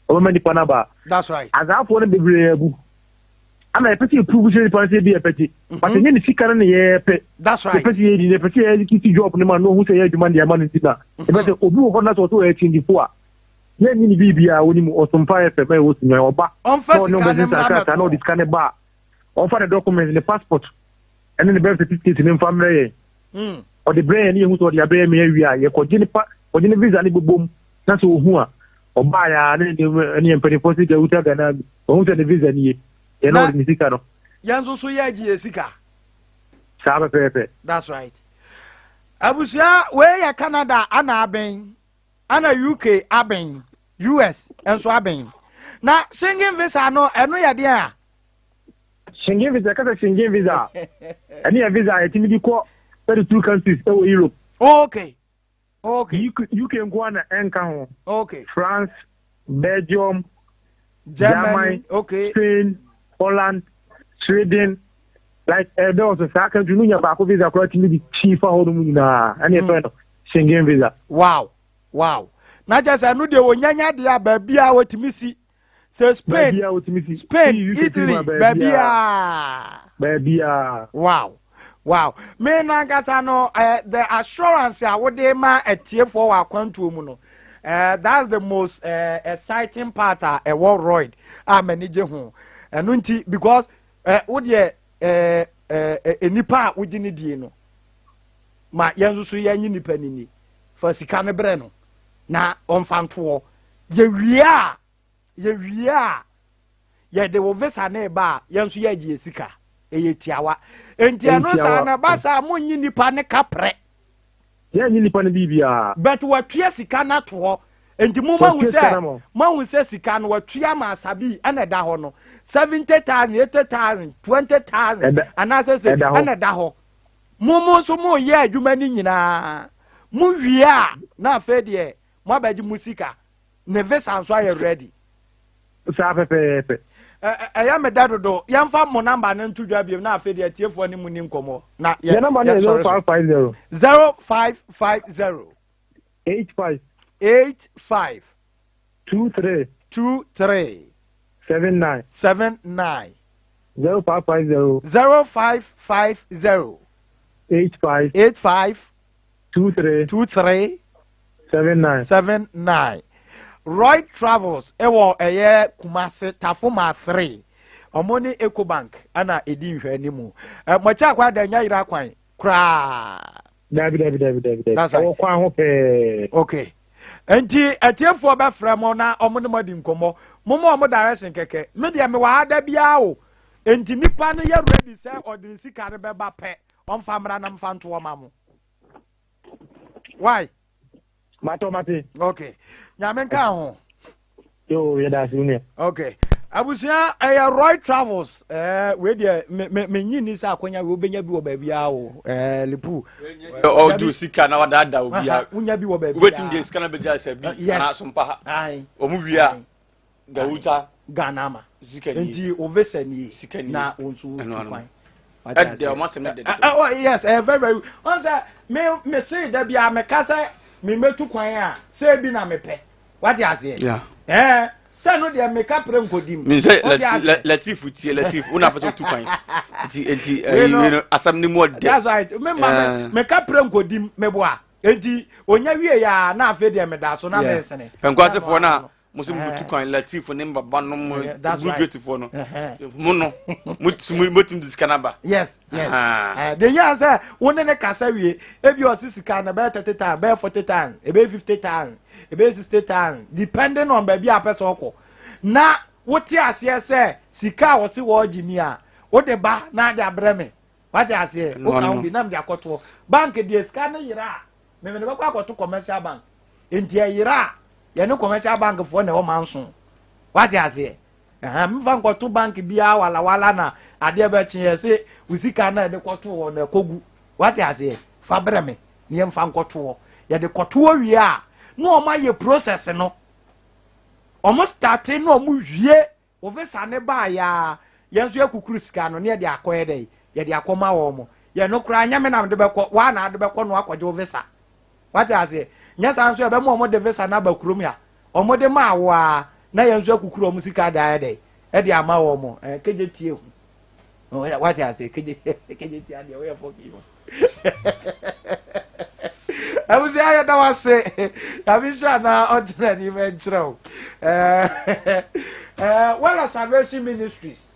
Speaker 5: ɔbɛma nipa no aba.
Speaker 1: That's right.
Speaker 5: Azaafoɔ no bebree abu. Ana yɛpɛ sɛ yɛprove kyerɛ nipa no sɛ bi yɛpɛ te. But ɛnyɛ ne sika no na yɛpɛ.
Speaker 1: That's right.
Speaker 5: Yɛpɛ sɛ yɛdi yɛpɛ sɛ yɛ execute job no ma no ɔhu sɛ yɛ adwuma no de ama no nti na. Yɛpɛ sɛ obi wɔ hɔ na sɛ ɔsɛ ɔyɛ kyingyefo a yɛnyi ne biribiara onim ɔsompa yɛ fɛ ma ɛwɔ sunyani ɔba.
Speaker 1: Ɔmfa
Speaker 5: Na ɔne
Speaker 1: sika
Speaker 5: ɔbɛsesa
Speaker 1: no mmra
Speaker 5: krataa na ɔde
Speaker 1: mmɛtɔ.
Speaker 5: sika no ba a ɔmfa ne document ne passport ɛne ne birth certificate no mfa mmerɛ yɛn. Ɔde brɛ yɛn ne yɛhu sɛ ɔde abrɛ yɛn ma yɛawie a yɛkɔgye ne pa kɔgye ne visa no bobom na sɛ ɔhu a ɔbaa yɛ a ne ne yɛn mpanimfoɔ sɛ gawuta Ghana bi ɔhu sɛ ne visa nie yɛn na ɔde ne sika no.
Speaker 1: Yɛn nso so yɛagye yɛ sika.
Speaker 5: Saa pɛpɛɛpɛ.
Speaker 1: That's right. Abusua wei yɛ Canada ana abɛn ana UK abɛn US nso abɛn na Schengen visa no ɛno yɛ deɛn a.
Speaker 5: Schengen visa ɛka sɛ Schengen visa a ɛne yɛ visa a yɛtumi de kɔ 32 countries ɛwɔ Europe.
Speaker 1: Okay. Okay.
Speaker 5: UK, UK nko ara na ɛnka ho.
Speaker 1: Okay.
Speaker 5: France, Belgium,
Speaker 1: Germany,
Speaker 5: Germany,
Speaker 1: okay.
Speaker 5: Spain, Holland, Sweden, like ɛdɔɔso saa country no nya baako visa koraa tumi de kyi fa hɔ nom nyinaa ɛne yɛfrɛ no Schengen visa.
Speaker 1: Wow. Wow. Na kyerɛ sɛ ɛno deɛ wɔnyanya deɛ a baabi a wɔtumi si sɛ Spain,
Speaker 5: Baabi a wɔtumi si.
Speaker 1: Spain,
Speaker 5: Woyi UK firi
Speaker 1: Italy,
Speaker 5: mu a,
Speaker 1: baabi a.
Speaker 5: Baabi a.
Speaker 1: Wow. Wow. Me no ankasa no, the assurance a wode ma atiefoɔ wɔ akwantuo mu no, that's the most exciting part a ɛwɔ Royd a m'ani gye ho. Ɛno nti, because wodeɛ nipa a wogye ne die no, ma yɛn nso so yɛnye nipa no ni. Fa sika no brɛ no na ɔmfa ntoɔ. Yɛwie a, yɛwie a, yɛde wo visa ne ba a, yɛn nso yɛagye yɛ sika. Ɛyɛ tiawa. Enti ɛno saa na ɛba saa monnye nipa ne kaprɛ.
Speaker 5: Yɛnnye nipa no biribiara.
Speaker 1: But watua sika no ato hɔ. Enti mo mahu sɛ mahu sɛ sika no watua ma asabi ɛna ɛda hɔ no 70,000, 80,000, 20,000 anaasɛ sɛ ɛna ɛda hɔ. Mo mo nso mo yɛ adwuma no nyinaa. Mo wie a na afei deɛ mo abɛgye mo sika. Ne visa nso ayɛ ready.
Speaker 5: Saa pɛpɛɛpɛ.
Speaker 1: Ɛyɛ me dɛ dodo. Yɛmfa mo namba no nto dwa biom na afei deɛ atiefoɔ ne mu ni nkɔmmɔ. Na
Speaker 5: yɛ namba no yɛ 0550.
Speaker 1: 0550.
Speaker 5: 85.
Speaker 1: 85.
Speaker 5: 23.
Speaker 1: 23.
Speaker 5: 79.
Speaker 1: 79.
Speaker 5: 0550.
Speaker 1: 0550.
Speaker 5: 85.
Speaker 1: 85.
Speaker 5: 23.
Speaker 1: 23.
Speaker 5: 79.
Speaker 1: 79. Roy Travels ɛwɔ ɛyɛ Kumasi Tafoma 3. Ɔmo ne Ecobank ɛna edi nhwɛ anim. Ɛ mɔkyi akwa da nya yira kwan koraa.
Speaker 5: Dabi dabi dabi dabi dabi.
Speaker 1: That's right.
Speaker 5: Ɛwɔ kwan ho pɛɛ.
Speaker 1: Okay. Nti atiefoɔ bɛfrɛ mo na ɔmo ne mo adi nkɔmmɔ. Momma ɔmo direction kɛkɛ. Me deɛ mewɔ ha da biara o. Nti nipa no yɛ ready sɛ ɔde ne sika no bɛba pɛ, ɔmfa mmra na mfa ntoɔ ma mo. Why?
Speaker 11: Matɔ mate.
Speaker 1: Okay. Nyame nka ho.
Speaker 11: Yo, yɛda ase wo nua.
Speaker 1: Okay. Abusua ɛyɛ Roy Travels. Ɛɛ wei deɛ me me me nyi ni sɛ akonya wei wobɛnya bi wɔ baabi a o. Ɛɛ Lipu.
Speaker 2: Ɔdu sika na wadaadaa obi a.
Speaker 1: Wonya bi wɔ baabi a.
Speaker 2: Wobɛtumi de sika na bɛgya sɛ bi anaa so mpa ha. Wɔn wie a. Gawuta.
Speaker 1: Ghana ma. Nti o visa nie. Na o nso tu kwan.
Speaker 2: Ɛdɛ ɔmo asɛm ne dɛ.
Speaker 1: Oh yes, ɛyɛ very very. Wɔn sɛ me me se da bi a meka sɛ me mɛtu kwan a sɛ bi na mepɛ. Wate aseɛ?
Speaker 2: Yeah.
Speaker 1: Ɛɛ sɛ no deɛ meka pere nkɔdim.
Speaker 2: Mi sɛ Latif tie Latif wo na apɛ sɛ otu kwan. Nti nti ɛyi no asɛm ne mu ɔdɛ.
Speaker 1: That's right. Me ma meka pere nkɔdim meboa. Nti onya wie ya na afei deɛ meda so na mesene.
Speaker 2: Pɛnkwasefoɔ no a mo sɛ mo tu kwan Latif ne mbaba no mo graduatefoɔ no mo no mo tumi de sika no aba.
Speaker 1: Yes yes. De yɛn sɛ wo ne ne kasa wie ebi ɔsi sika no bɛyɛ 30,000 bɛyɛ 40,000 ebɛyɛ 50,000 ebɛyɛ 60,000 depending on baabi a apɛ sɛ ɔkɔ na wote aseɛ sɛ sika a wɔse wɔregye ni a wode ba na ade abrɛ me wate aseɛ woka ho bi na mede akɔtoɔ bank deɛ sika no yera a memene bɛkɔ akɔto commercial bank nti ɛyera a yɛne commercial bank foɔ na ɛwɔ manso wate aseɛ ɛhɛn mfa nkɔto bank biara walawala na adeɛ bɛkye yɛ se wo sika na ɛde kɔto hɔ na ɛkɔgu wate aseɛ fa brɛ me na yɛmfa nkɔto hɔ yɛde kɔto hɔ wie a na wɔn ayɛ process no wɔn starte na wɔn wie wo visa ne baa yaa yɛn nso yɛkukuru sika no ne yɛde akɔ yɛ dɛ yɛde akɔ ma wɔn yɛn no koraa nyɛ me na mede bɛkɔ waa na ade bɛkɔ no akɔgye wo visa wate aseɛ nyɛ saa nso yɛbɛma wɔn de visa no aba kurom ha wɔn de maa wo a na yɛn nso akukuru wɔn sika de ayɛ dɛ ɛde ama wɔn ɛɛ kegye tie ho wate aseɛ kegye kegye tie adeɛ wɔyɛ fɔki yi abusua yɛ da wase nyame nhyira na ɔtena anim nkyerɛ wo well salvation ministries.